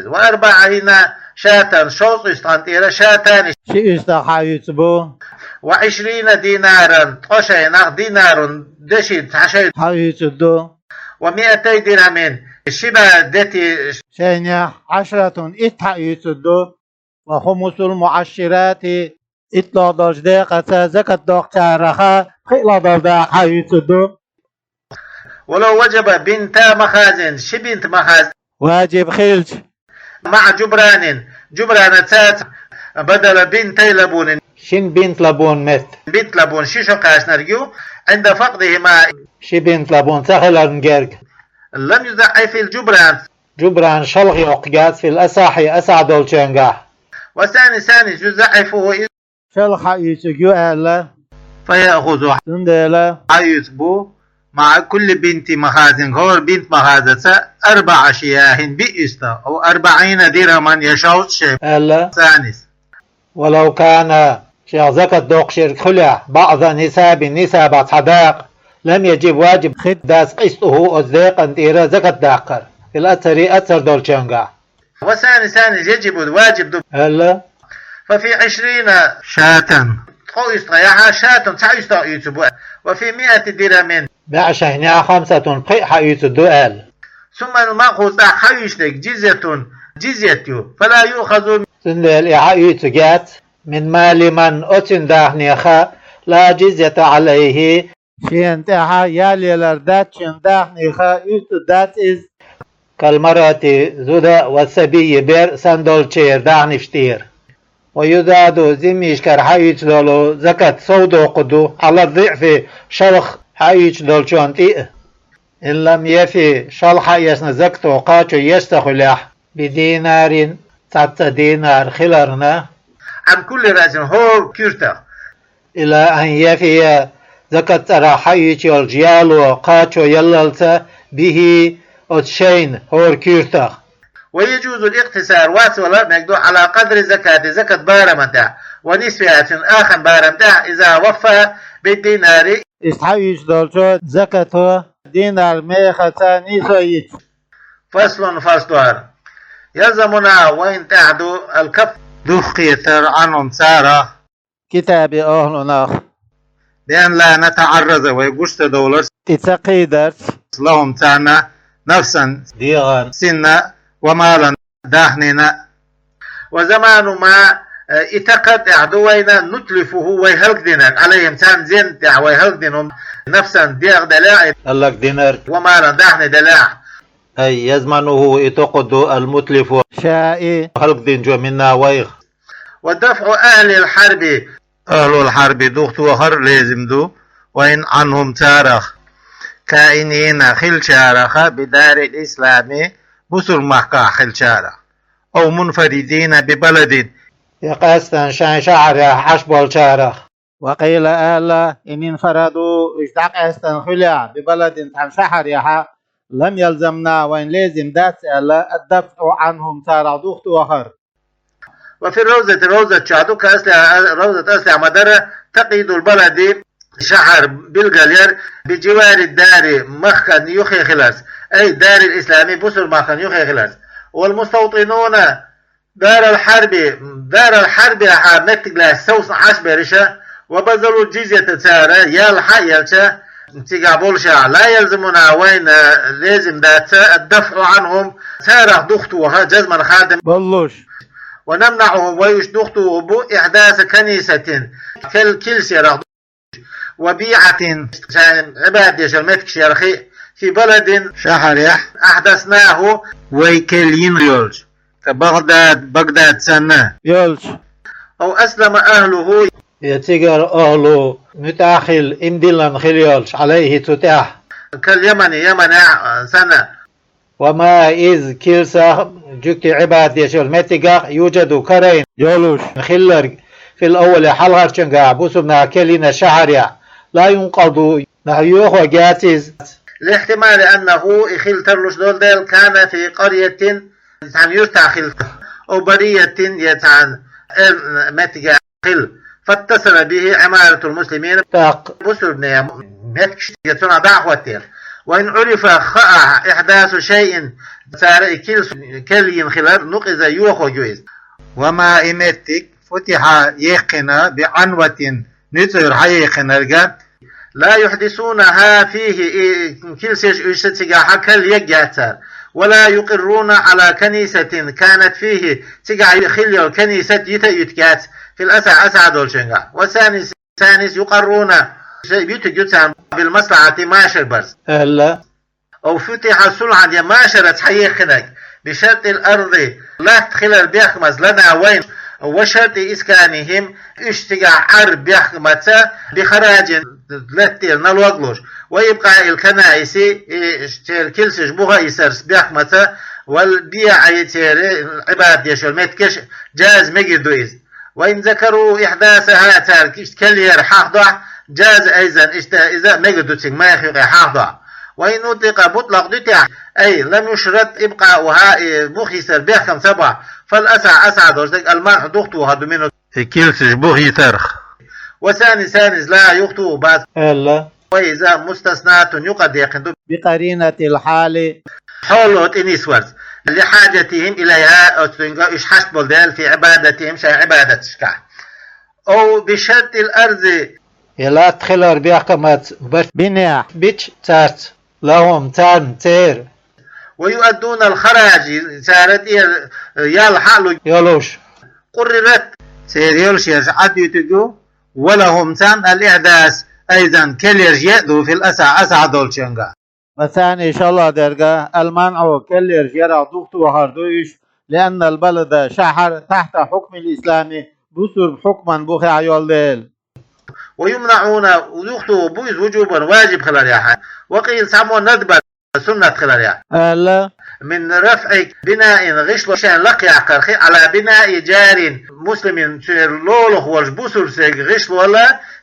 وأربعين شاة, шовзткъа уьстагӀан тӀера, شاتان, ши уьстагӀ хьаоьцуш бу. وعشرين دينارا, ткъа шайнах, دينار, деши, цхьа шай хьаоьцуш ду. ومائتي درهم, ши бӀе дети, шайнех, عشرة, итт хьаоьцуш ду. وخمس المعشرات, итталгӀа долчу декъаца закат доккхучараха пхиъалгӀа долу дакъа хьаоьцуш ду. ولو وجب بنتا مخاز, ши бинт махаз, важиб хилча, مع جبران, جبران цаьрца, بدل بنتي لبون, шин бинт лабун метта, бинт лабун ши шо кхаьчнарг ю, عند فقدهما, ши бинт лабун ца хиларна герга. لم يضعف الجبران, Джубран шалха йоккхуьйту фил асахьи, асахь долчуьнгахь. Ва сани, сани юзаӀифуху, шалха хьаоьцург ю аьлла. Фаяхузу, цундела хьаоьцуш бу, маӀа кулли бинти махазин, хӀора бинт махазаца, арбаӀа шияхин, биъ уьстагӀ, ав арбаӀина дирхӀаман, я шовзткъа шай, аьлла санис. Валав кана, шех закат доккхуш ерг хуьлехь, баӀза нисабин, нисабах цхьа дакъа, лам яжиб, важиб хир дац, къистуху, оцу декъан тӀера закат даккхар, фил асхьари, асхьар долчуьнгахь. Ва сани, сани яжибу, важиб ду, аьлла. Фа фи ишрина шатан, ткъо уьстагӀехь шатун, цхьа уьстагӀ оьцур бу. Ва фи миати дирхӀамин, баӀ шайнехь хамсатун, пхиъ хьаоьцур ду аьлла. Сумма ал-маъхуз, тӀаккха хьаоьцуш дерг, жизятун, жизят ю. Фала юъхазу, цундела и хьаоьцург яц, мин мали ман, оцуьнан дахнеха, ла жизята Ӏалайхи, шена тӀехь ял ялар дац цуьнан дахнеха, оьцур дац иза. Кал маръати, зуда, ва сабийи, бер санна долчеран дахнех тӀера. Ва юзаду, зиммашкара хьаоьцуш долу закат сов доккхур ду, Ӏала диъфи, шалха хьаоьцуш долчунна тӀе а. Ин лам яфи, шалха хьаэцна закато кхачо еш ца хуьлехь, би динарин, цхьацца динар хиларна, Ӏан кулли раъсин, хӀора куьртах. Ила ан яфия, закат цӀарах хьаоьцуш йолчу яло кхачо яллалца, бихи, оцу шайна, хӀора куьртах. Ва яжузу ал-икътисар, вац вала мегду Ӏала къадри закати, закат бараман тӀехь, ва нисфиха, цуьнан ахан барам тӀехь, иза ваффа би динари, иза хьаоьцуш долчо закато динар мехаца нийсо йича. Фаслун, фасл ду хӀара. Ялзамуна, вайна тӀехь ду, ал-кафф, духкхетар, Ӏанхум, царах, китаби ахлунах, би ан ла натаӀарраза, вай гуш ца довларц, тӀе ца кхийдарц, лахӀум, царна, нафсан, дегӀан, синна, ва малан, дахнина. Ва заману ма, э, и такха тӀехь ду вайна, нутлифуху, вай хӀаллакдинарг, Ӏалайхим, царна зен тӀехь вай хӀаллакдина хӀума, нафсан, дегӀ делахь, хӀаллакдинарг, ва малан, дахни делахь. Ай, язмануху, и токхур ду, ал-мутлифу, шаи, хӀаллакдинчо, минна, вайх. Ва дафӀу ахӀлил хьарби, ахӀлул хьарби духтохар лезим ду, вайна, Ӏанхум, царах, каинина, хилчараха, би дарил ислами, бусурмахкахь хилчарах, ав мунфаридина би баладин, я къаьстина шайн шахьарехь Ӏаш болчарах. Ва къийла, аьлла, ин инфараду, уьш дӀакъаьстина хуьлехь, би баладин, цхьана шахьарехьа, لم يلزمنا, вайна лезим дац аьлла, الدفع عنهم, царах духтохар. وفي الروضة, ровзат чохь ду, كأصلها, ровзат аслехь ма дара, تقييد البلد, шахьар билгал яр, بجوار الدار, махкан юххе хиларца, أي دار الإسلام, бусалба махкан юххе хиларца. والمستوطنون دار الحرب, دار الحرب яха меттиг лаьцна совсна Ӏаш бериша, وبذلوا الجزية, цара ял хьаелча, цигахь болуша, لا يلزمنا, вайна лезим дац الدفع عنهم, царах духтоха, جزما, хадам болуш. ونمنعهم, вай уьш духтухур бу, إحداث كنيسة, кел-, килсерах, وبيعة, шайн Ӏибадат дешар меттигаш ярхи, في بلد, шахьарехь, أحدثناه, вай кел йина йолчу, كبغداد, Багдад санна, йолчу. أو أسلم أهله, я цигара ахӀлу муьтӀахь хилла, имдиллина хилла йолчу, عليه, цу тӀехь. كاليمن, Яманехь санна. وما, из, كلسة, жуьгти Ӏибадат деш йолу меттигах, يوجد, карийна йолуш хилларг, في الأول, хьалхарчуьнгахь, бусалба наха кел йина шахьарехь, لا ينقض, нах йохо геций иза. لاحتمال أنه, и хила тарлуш долу дела, كان في قرية, цхьана юьртахь хилла, أو برية, я цхьана эр меттигехь хилла, فاتصل به عمارة المسلمين, тӀаккха бусалбанийн меттигаш я цунах дӀа а хӀоттийра. وإن عرف, хаахь, إحداث شيء, цара и килс-, кел йина хилар, نقض, йохо ю иза. وما, и меттиг, فتح, яьккхина, بعنوة, нуьцкъара хьаяьккхинарг, لا يحدثونها فيه, и килсаш уьш цигахь кел яггеца, ولا يقرون على كنيسة كانت فيه, цигахь хилла йолу канисат йита а йитгеца, في الأصح, асахь долчуьнгахь. والثاني, царнис, يقرون, шайн йитиг ю царна, بالمصلحة, машар барца, аьлла. أو فتح صلحا, я машараца хьаяьккхинарг, بشرط الأرض, латта хилар бехкамаца, لنا, вайна, وشرط إسكانهم, уьш цигахь Ӏар бехкамаца, بخراج, латтера налог луш, وإبقاء الكنائس, и церан килсаш буха йисарца бехкамаца, والبيع, церан Ӏибадат деш йолу меттигаш, جاز, мегар ду иза. وإن ذكروا إحداثها, цара иштта кел яр хьахадохь, جاز أيضا, иштта иза а мегар ду цига, майх юкъе хьахадохь. وإن أطلق, мутлакъ ду тӀехь, أي لم يشرط إبقاؤها, и буха йисар бехкам ца бохь, فالأصح, асахь долуш дерг, المنع, духтухар ду, منه, и килсаш буха йисарх. والثاني, царнис, لا, юхатухур бац, аьлла. وهي مستثناة, юкъара даьккхина ду, بقرينة الحال, хьоло тӀе нисварца, لحاجتهم إليها, оцу цуьнга уьш хьашт болу дела, في عبادتهم, шайн Ӏибадаташкахь. أو بشرط الأرض, я латта хилар бехкамаца, بناء, бича царца, لهم, царна, церан. ويؤدون الخراج, цара тӀера ял хьалуг йолуш. قررت, церан йолуш ерш Ӏад юьтуьйту, ولهم, царна, الإحداث أيضا, кел ярш а ду, في الأصح, асахь долчуьнгахь. والثاني, шолгӀа дерг, المنع, кел ярш ярах духтухар ду уьш, لأن البلد, шахьар, تحت حكم الإسلام, бусалба хьукман бухехь йолу дела. ويمنعون, юхатухур бу иза, وجوبا, важиб хиларехь. وقيل, цхьаммо, ندبا, суннат хиларехь, аьлла. من رفع بناء, гӀишло шайн лакхъяккхарх, على بناء جار مسلم, церан лулахь волчу бусалба стеган гӀишло,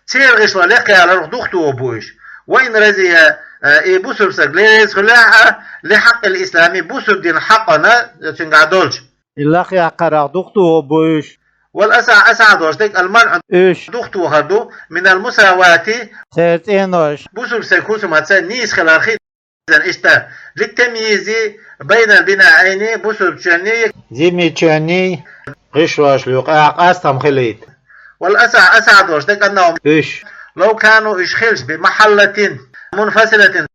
церан гӀишло лакхъяларх духтухур бу уьш. وإن رضي, э, и бусалба стаг реза хуьлахь а, لحق الإسلام, бусалба динан хьакъана, цуьнгахь долчу. И лакхъяккхарах духтухур бу уьш. والأصح, асахь долуш дерг, المنع, уьш духтухар ду, من المساواة, церан цӀенош, бусалба стеган хӀусамаца нийса хиларх, иштта, للتمييز بين البنائين, бусалба чоьнний, зиммий чоьнний гӀишлошна юкъахь къастам хилийта. والأصح, асахь долуш дерг, أنهم, уьш, لو كانوا, уьш хилча, بمحلة منفصلة,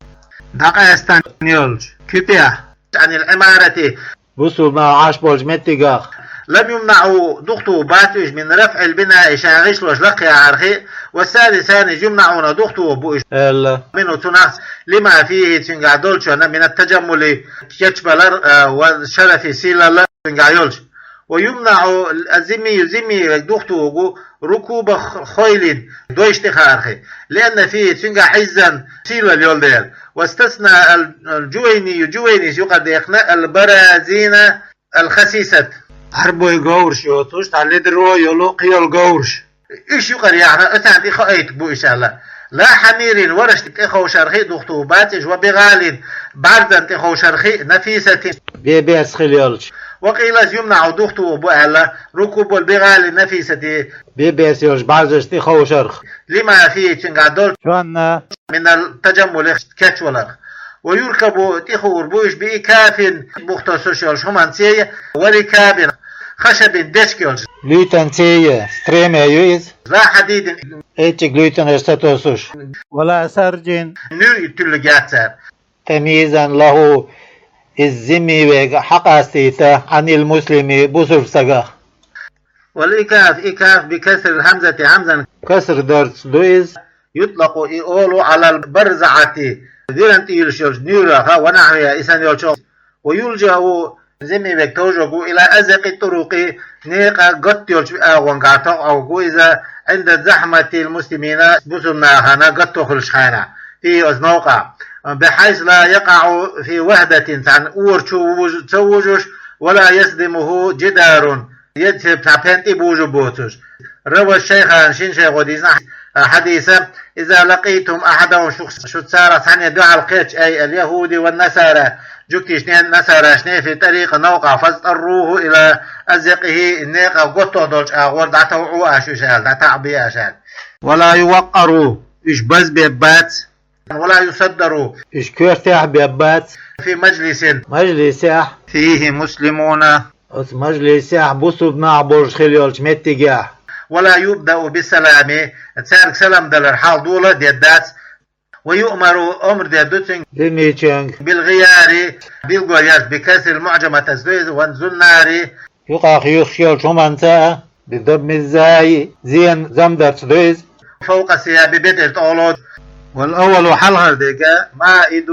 дӀакъаьстина йолчу куьпехь, عن العمارة, бусалба наха Ӏаш болчу меттигах, لم يمنعوا, духтухур бац уьш, من رفع البناء, шайн гӀишлош лакхъяхьарх, والثاني, царнис, يمنعون, духтухур бу уьш, аьлла, منه, цунах, لما فيه, цуьнгахь долчунна, من التجمل, кечбалар, а, والشرف, сийлалла цуьнгахь йолчу. ويمنع الذمي, зимми духтухур бу, ركوب خيل, дойш тӀехаарх, لأن فيه, цуьнгахь, عزا, сийлалла йолу дела. واستثنى الجويني, Жувайнис юкъара даьккхина, البرازين الخسيسة, Ӏарбойн говраш йоцуш, цхьа ледаро йолу кхин йолу говраш. Уьш юкъара яхна, оцарна тӀе хоуьйтуш бу уьш аьлла. لا حمير, вараш тӀеховшархи духту бацӀиш, وبغال, бӀарзан тӀеховшархи, نفيسة, бе-берс хила йолча. وقيل يمنع, духту бу аьлла, ركوب البغال النفيسة, бе-берс йолча бӀарзаш тӀеховшарх, لما فيه, цуьнгахь долчу, чонна, من التجمل, кечваларх. ويركب, тӀехуур бу уьш, بإكاف, бух тосуш йолчу хӀуманца, وركاب, хашабин дечка йолчу, луьйтанца, стремя ю иза, لا حديد, эчиг луьйтанаш ца тосуш, ولا سرج, нуьр а туьллуш яц цара. تمييزا له, иза зимми верг хьакъастийта, عن المسلم, бусург стагах. والإكاف, إكاف بكسر الهمزة, хьамзан каср дарца ду иза. يطلق, и олу, على البرزعة, виран тӀе йолуш йолчу нуьрах, ونحوها, и санна йолчу. ويلجأ, зимми верг товжург ву, إلى أضيق الطرق, некъа готта йолчу агӀонгахь товжург ву иза, عند زحمة المسلمين, бусург нахана готта хуьлуш хьайна, فيه, оцу новкъахь, بحيث لا يقع في وهدة, цхьана ора чу вуж-, ца вужуш, ولا يصدمه جدار, я цхьа пен тӀе бужу боцуш. روى الشيخان, шина шайхо дийцина хьадиса, إذا لقيتم أحدهم, шух-, шу царах цхьанне дуьхьал кхетча, أي اليهود والنصارى, жуьгтишне, насарашне, في الطريق, новкъахь, فاضطروه إلى أضيقه, некъа готта долчу агӀор дӀатовжу аша уьш аьлла, дӀатаӀбе аша аьлла. ولا يوقروا, уьш базбеш бац. ولا يصدروا, уьш коьртехь беш бац. في مجلس, мажлисехь, فيه مسلمون, оцу мажлисехь бусург нах болуш хила йолчу меттигехь. ولا يبدأ بالسلام, цаьрга салам далар хьалха дола а деш дац. ويؤمر, омра деш ду цуьнга, зиммичуьнга, بالغيار, билггал ярца, بكسر المعجمة, ду иза, والزنار, юкъахь юьхкуш йолчу хӀуманца а, بضم الزاي, зен замдарца ду иза, فوق الثياب, бедар тӀе олу. والأول, хьалхара дерг, مائد,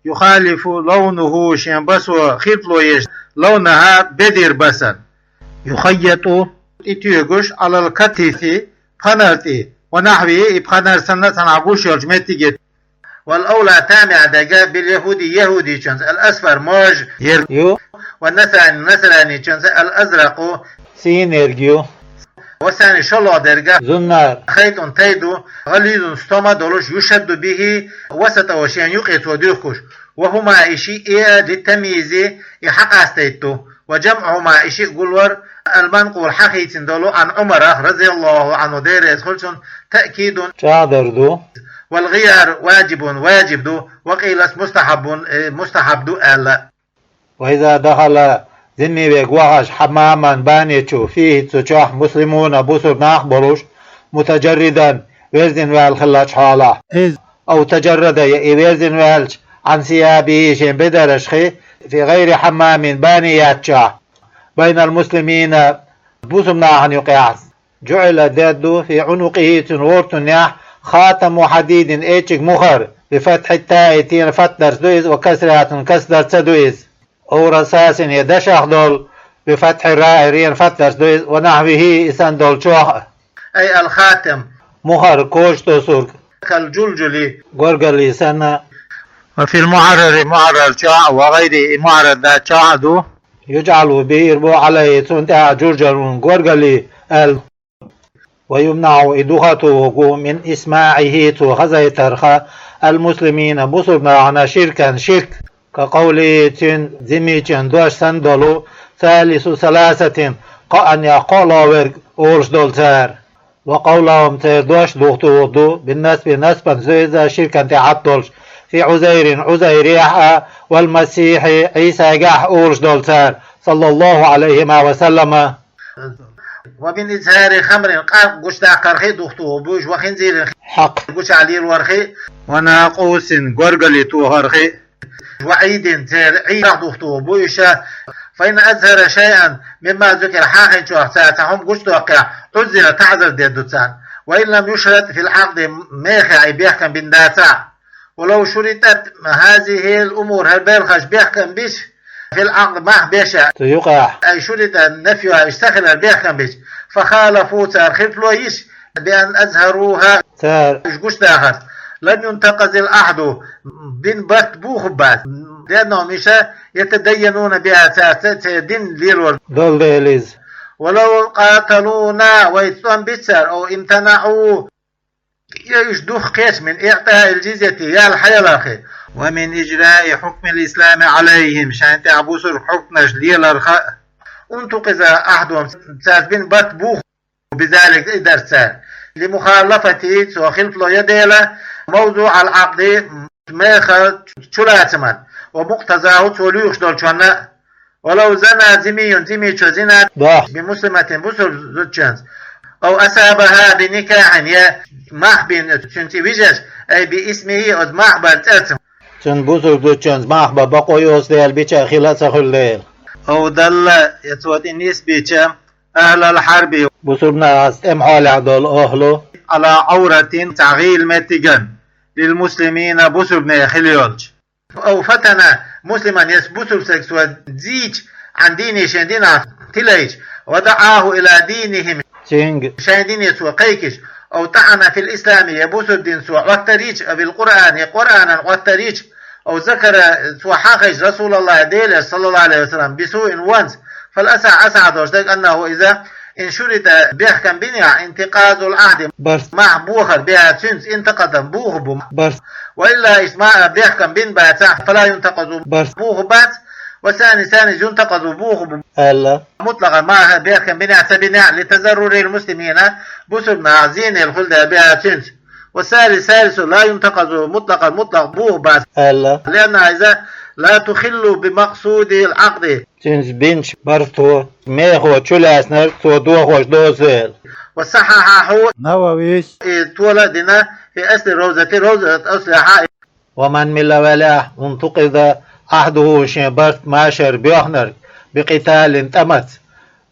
يخالف لونه, шен басо хилпало еш, لونها, бедар басана. يخيط, тӀетоьгуш, على الكتف, пхьанар тӀе, ونحوه, и пхьанар санна цхьанхьа гуш йолчу меттиге. والأولى, тамехь дерг, باليهودي, яхӀудичуьнца, الأصفر, мож ерг ю, والنصراني, насраничуьнца, الأزرق, сийна ерг ю, والثاني, шолгӀа дерг, زنار, خيط, тай ду, غليظ, стома долуш, يشد به وسطه, шен юкъе цо дуьхкуш. وهما, и шиъ, للتمييز, и хьакъастийта ду. وجمعهما, и шиъ гулвар, المنقول, хьахийцина долу, عن عمر, رضي الله عنه, Дела реза хуьлда цунна, تأكيد, чӀагӀдар ду. والغيار واجب, важиб ду, وقيل مستحب, э, мустахьаб ду аьлла. وإذا دخل, зимми верг вахаш, حماما, бане чу, فيه, цу чохь, مسلمون, бусург нах болуш, متجردا, верзина ваьлла хиллачу хьолахь. Иза, أو تجرد, я и верзина ваьлча, عن ثيابه, шен бедарашхи, في غير حمام, бане яьччахь, بين المسلمين, бусург нахана юкъехь, جعل, дер ду, في عنقه, цуьнан гӀортанехь, خاتم حديد, эчиг мухӀар, بفتح التاء, тенан фатхьдарца ду иза, وكسرها, цуьнан касрдарца ду иза. أو رصاص, я дашах долу, بفتح الراء, ренан фатхьдарца ду иза, ونحوه, и санна долчух а. أي الخاتم, мухӀар, кожа тосург, كالجلجل, горгали санна. وفي المحرر, мухӀаррар чохь а, وغيره, и мухӀаррар дац чохь а ду. يجعل, бийр бу, عليه, цунна тӀехь, جرجل, горгали аьлла. ويمنع, и духатуху, من إسماعه, цо хазайтарха, المسلمين, бусург нахана, شركا, ширк. كقوله, цуьнан, зиммичуьнан, дош санна долу, ثالث ثلاثة, кхоъанех кхоалгӀа верг, олуш долу цара. وقولهم, церан дош духтуху ду, بالنصب, насбанца ду иза, ширкан тӀехь Ӏад долуш, في عزير, Ӏузайрехь а, والمسيح, Ӏийсагахь а, олуш долу цара, صلى الله عليهما وسلم. ومن إزهار خمر, къаркъа гучудаккхархи духтуху бу уьш, وخنزير, хьакха гучахь лелорхи, وناقوس, горгали тохархи, وعيد, церан Ӏийсах духтуху бу уьш. فإن أزهر شيئا مما ذكر, хьахийначух цара цхьа хӀума гучудоккхехь, عزر, таӀзар дер ду царна. وإن لم يشرط في العقد, мехехь и бехкам бина дацахь. ولو شرطت هذه الأمور, хӀара белхаш, бехкам беш, في العقد, мах беш а, цу юкъахь, أي شرط نفيها, уьш ца хилар бехкам беш, فخالفوا, цара хилпало йиш, بأن أزهروها, цара уьш гучудахарца, لم ينتقض العهد, бина барт буху бац, لأنهم, иштта, يتدينون بها, цара церан дин лелор долу дела иза. ولو قاتلونا, вайца тӀом бича цара, أو امتنعوا, Е уьш духкхеча, من إعطاء الجزية, ял хьаяларх, ومن إجراء حكم الإسلام عليهم, шайн тӀехь бусург хьукмаш леларх, انتقض عهدهم, цаьрца бина барт буху, بذلك, и дарца цара, لمخالفته, цо хилф ло я дела, موضوع العقد, мехах чулацаман, ومقتضاه, цо лоьхуш долчунна, ولو زنى ذمي, зиммичо зина дохь بمسلمة, бусург зудчуьнца, أو أصابها بنكاح, я мах бина цуьнца и вижаш, أي باسمه, оцу мах бар цӀарца, цуьнан бусург зудчуьнца мах бан бакъо йоцу дела бича хила а ца хуьлу дела, أو دل, я цо тӀе нисбича, أهل الحرب, бусург нахаца тӀеман хьолехь долу охьалу, على عورة, цхьа гӀийла меттиган, للمسلمين, бусург нехан хила йолчу, أو فتن مسلما, я бусург стаг цо зийча, عن دينه, шен динах тилайча, ودعاه إلى دينهم, цуьнга шайн дине цо кхайкхича, أو طعن في الإسلام, я бусург дин цо Ӏоттар йича, أو القرآن, я Къуръанан Ӏоттар йича, أو ذكر, цо хьахийча, رسول الله, Делера, صلى الله عليه وسلم, بسوء, вонца, فالأصح, асахь долуш дерг, أنه, иза, إن شرط, бехкам бинехь, انتقاض العهد, барт, мах бохар, بها, цуьнца, انتقض, бухур бу барт, وإلا, иштта мах, бехкам бина бацахь, فلا ينتقض, барт бухур бац, والثاني, ثاني, ينتقض, бухур бу, аьлла, مطلقا, мах бехкам бинехь а ца бинехь а, لتضرر المسلمين, бусург нахах зенал хуьлу дела, بها, цуьнца, والثالث, ثالث, لا ينتقض مطلقا, мутлакъ бухур бац, аьлла, لأنها, иза, لا تخل بمقصود العقد, цуьнца бинчу барто мехо чулаьцнарг цо дохош доцу дела. وصححه, Нававис и тола а дина, في أصل الروضة, Равзатул Аслехь, ومن, мила велахь, انتقض عهده, шен барт машар боьхнарг, بقتال, тӀамца,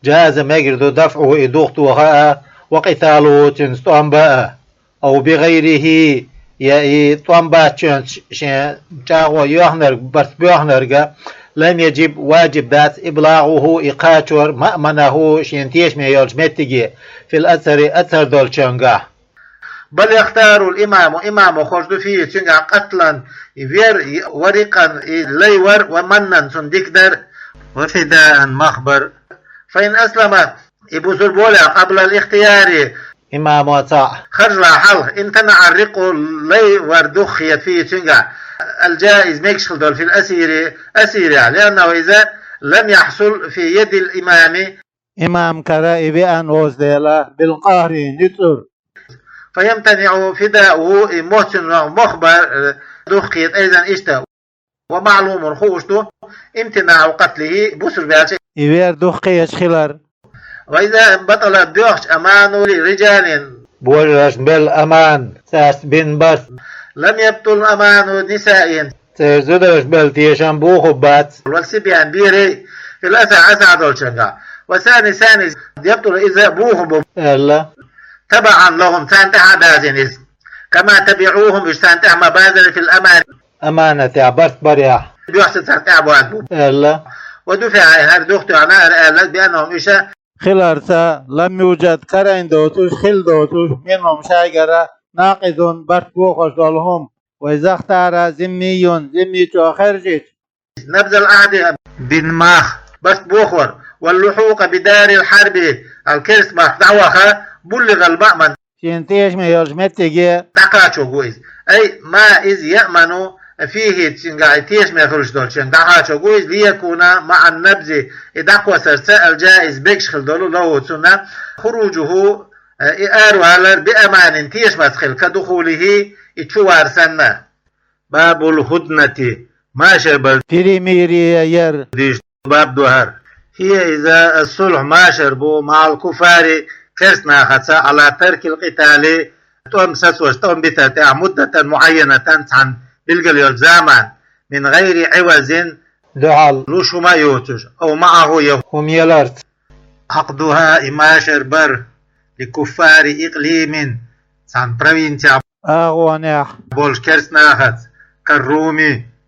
جاز, мегар ду, دفعه, и духатоха а, وقتاله, цуьнца тӀом бан а, أو بغيره, я и тӀом баьччуьнца шен чӀагӀо йоьхнарг, барт боьхнарг а, لم يجب, ваджиб дац, إبلاغه, и кхачор, مأمنه, шен тешаме йолчу меттиге, في الأظهر, азхар долчуьнгахь. بل يختار الإمام, имамо хууш ду, فيه, цуьнгахь, قتلا, вер, ورقا, и лай вар, ومنا, цунна дика дар, وفداء, мах бар. فإن أسلم, и бусург болехь, قبل الاختيار, имамо цхьаъ харжалахь хьалха, امتنع الرق, лай вар дукха хета, فيه, цуьнгахь, الجائز, мегаш хила долу, في الأسير, асирехь, لأنه, иза, لم يحصل في يد الإمام, имам кара и веана воцу дела, بالقهر, ницкъара. فيمتنع فداؤه, и мох цуьнан мох бар дукха хета, أيضا, иштта. ومعلوم, хууш ду, امتناع قتله, бусург баьлча и вер дукха хеташ хилар. وإذا بطل, боьхча, أمان رجال, божаршна белла аман, цаьрца бина барт, لم يبطل أمان نساء, церан зударшна белла тешам бухур бац, والصبيان, берий, في الأصح, асахь долчуьнгахь, والثاني, ثاني, يبطل, иза бухур бу, аьлла, تبعا لهم, царна тӀаьхьа а базийна иза, كما تبعوهم, уьш царна тӀаьхьа ма базара, في الأمان, аманатехь, барт барехь, боьхча царна тӀаьхьа база бу, аьлла. ودفع, хӀара духатоьхна, хӀара аьлларг, بأنهم, уьш, хиларца, لم يوجد, карийна доцуш, хилла доцуш, منهم, шайгара, ناقض, барт бохош долу хӀума, وإذا اختار ذمي, зиммичо хаьржича, نبذ العهد, бина мах, барт бохор, واللحوق بدار الحرب, ал керста махка дӀаваха, بلغ المأمن, шена тешаме йолчу меттиге дӀакхачо го иза. أي ما إذ يأمن فيه, цуьнгахь и тешаме хуьлуш долчуьнга дӀакхачо го иза, ليكون مع النبذ, и дӀакхоссарца, الجائز, мегаш хила долу, له, цунна, خروجه, и аравалар, بأمان, тешамца хила, كدخوله, и чу вар санна. باب الهدنة, машар бар, перемирие яр, дийш баб ду хӀара. هي, иза, الصلح, машар бу, مع الكفار, керста нахаца, على ترك القتال, тӀом сацош, тӀом битар тӀехь, مدة معينة, цхьана билгал йолчу заман, من غير عوض, дуьхьал луш хӀума а йоцуш, أو معه, я хӀума яларца. عقدها, и машар бар, لكفار إقليم, цхьана провинцехь, агӀонехь, болчу керста нахаца, كالروم,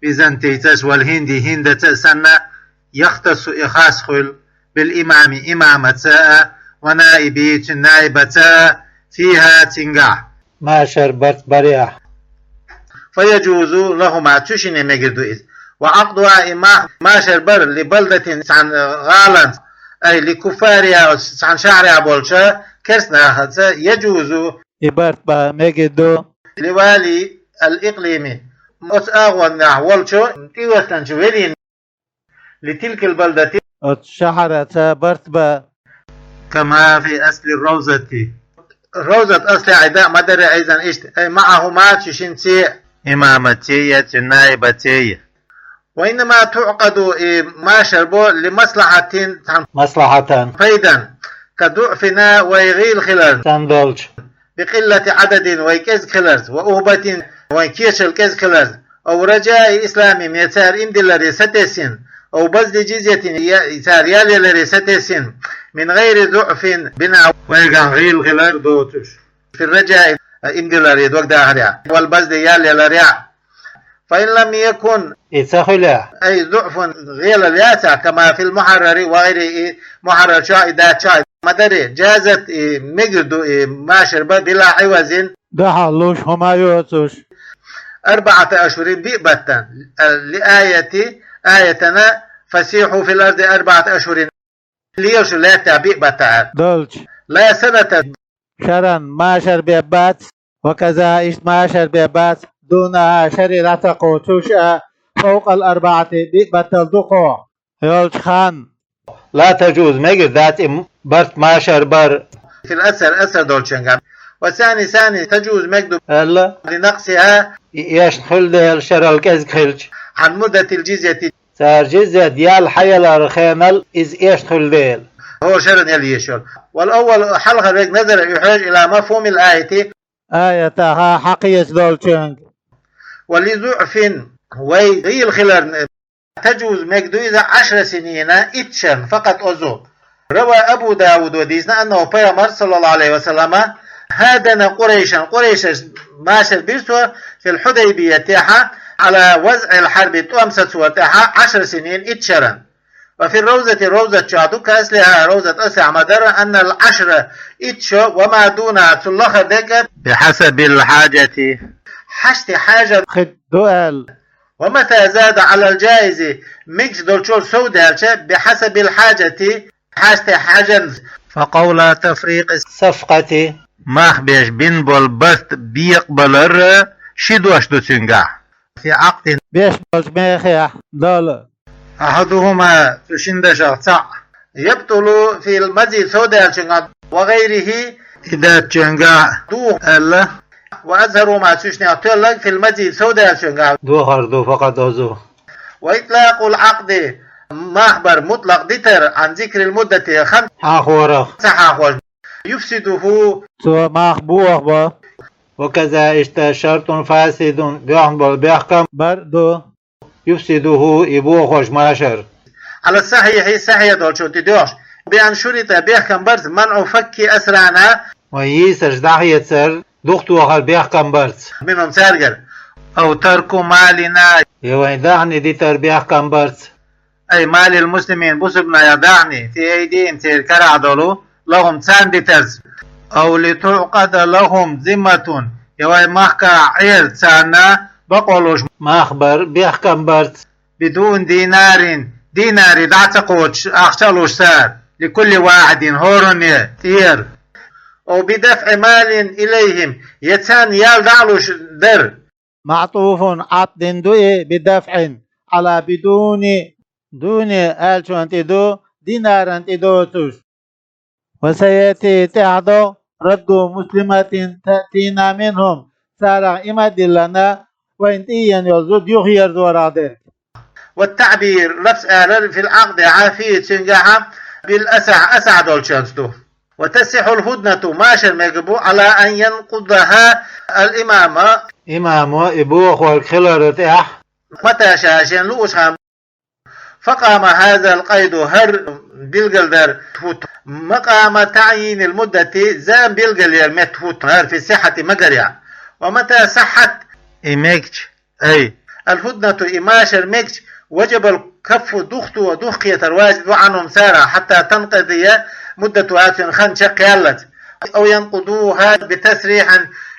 византийцаша, والهند, хӀиндаца а санна, يختص, и хас хуьлу, بالإمام, имамаца а, ونائبه, цуьнан наибаца а, فيها, цуьнгахь, машар барт барехь. فيجوز لهما, цу шине мегар ду иза. وعقدها, и мах, машар бар, لبلدة, цхьана гӀаланца, أي لكفارها, цхьана шахьарехь болчу керста нахаца, يجوز, и барт ба мегиду. لوالي الإقليم. Оцу агӀонгахь волчу тӀеоьттинчу велин. لتلك البلدة. Оцу шахьараца барт ба. كما في أصل الروضة. Ровзат аслехь и даа ма дарра айзан иштта. أي معهما цу шинца. إمامة я цу наибат я. وإنما تعقد и машар бо لمصلحة цхьана. مصلحة. Пайдан. كضعفنا вай гӀийла хиларна. Сан долчу. بقلة عدد вай кӀезиг хиларца, وأهبة вайн кечалла кӀезиг хиларца, أو رجاء إسلامهم я цара иман дилларе сатесна, أو بذل جزية я цара ял яларе сатесна, من غير ضعف بنا вайгахь гӀийла хилар доцуш. في الرجاء иман дилларе дог дахарехь, والبذل ял яларехь. فإن لم يكن и ца хуьлехь. أي ضعف гӀелал яцахь, كما في المحرر وغيره и Мухьаррар чохь и дац чохь ма дарра, جازت и мегар ду и машар бан بلا عوض. Дуьхьал луш хӀума йоцуш. أربعة أشهر биъ баттана, لآية аятана فسيحوا في الأرض أربعة أشهر лелаш лаьттахь биъ баттахь. Долчу. لا سنة. Шаран машар бен бац, وكذا иштта машар бен бац, دونها шаре дӀа ца кхочуш а, فوق الأربعة биъ баттал дукхох йолчу хан. لا تجوز мегар дац и барт машар бар. في الأثر أثر долчуьнгахь. والثاني ثاني تجوز мегду. Аьлла. لنقصها и эшна хуьлу дела шарал кӀезиг хилча. عن مدة الجزية Цара жизьят ял хьаяларан хенал иза эшна хуьлу дела. ХӀора шаран ял езаш йолу. والأول хьалхара верг نظر и хьожу إلى مفهوم الآية. Аятах хьакхеча долчуьнга. ولضعف вай гӀийла хиларна تجوز мегду иза عشر سنين итт шарна فقط озу. روى أبو داود дийцина أنه пайхамар صلى الله عليه وسلم هادن قريشا Къурайшаш машар бира цо في الحديبية тӀехь على وضع الحرب тӀом сацор тӀехь عشر سنين итт шаран. وفي الروضة Ровзат чохь ду كأصلها Ровзат аслехь ма дарра أن العشر итт шо وما دونها цул лахара дерг بحسب الحاجة хьаьжти хьажа хир ду аьлла. ومتى زاد على الجائز мегаш долчул сов даьлча بحسب الحاجة хьаьжти хьажанца. فقول تفريق الصفقة мах беш бина болу барт бекъабалар ши дош ду цуьнгахь. في عقد беш болчу мехехь долу. أحدهما цу шина дашах цхьаъ. يبطل في المزيد сов даьллачуьнгахь وغيره и даьллачуьнгахь духу аьлла. وأظهرهما цуьшнех тоьлларг في المزيد сов даьллачуьнгахь духар ду فقط озу. وإطلاق العقد мах бар мутлакъ дитар عن ذكر المدة хан хьахорах ца хьахор. يفسده цо мах бохабо. وكذا иштта شرط فاسد боьхна болу бехкам бар ду. يفسده и бохош машар. على الصحيح сахьихь долчунна тӀедоьхуш. بأن شرط бехкам барца منع فك أسرانا вайн йийсарш дӀахецар духатохар бехкам барца. منهم цаьргара. أو ترك مالنا я вайн даьхни дитар бехкам барца. أي مال المسلمين бусалбанех даьхни في أيديهم церан карахь долу لهم царна дитарца. أو لتعقد لهم ذمة я вайн махкахь Ӏер царна бакъо луш мах бар бехкам барца. بدون دينار динаре дӀа ца кхочуш ахча а луш цара لكل واحد хӀоранна тӀера. أو بدفع مال إليهم я царна ял дӀа а луш дар. معطوف Ӏатдина ду и بدفع على بدون دون аьллачунна тӀе ду динаран тӀе доцуш. وسيأتي тӀаьхьа до رد مسلمة تأتينا منهم царах и ма диллина вайна тӀеена йолу зуда юхаерзорах дерг. والتعبير лафз алар في العقد хьан фи цуьнгахь بالأصح асахь долчуьнца ду. وتصح الهدنة машар мега бу على أن ينقضها الإمام имамо и бохорг хиларна тӀехь. متى شاء шена лууш хан. فقام هذا القيد хӀара билгалдар хӀутту مقام تعيين المدة заман билгалъяр метта хӀутту хӀара في الصحة магарехь. ومتى صحت и мегча أي الهدنة и машар мегча وجب الكف духто духкхетар важиб ду عنهم царах حتى تنقضي مدتها цуьнан хан чекхъяллалц. أو ينقضوها بتصريح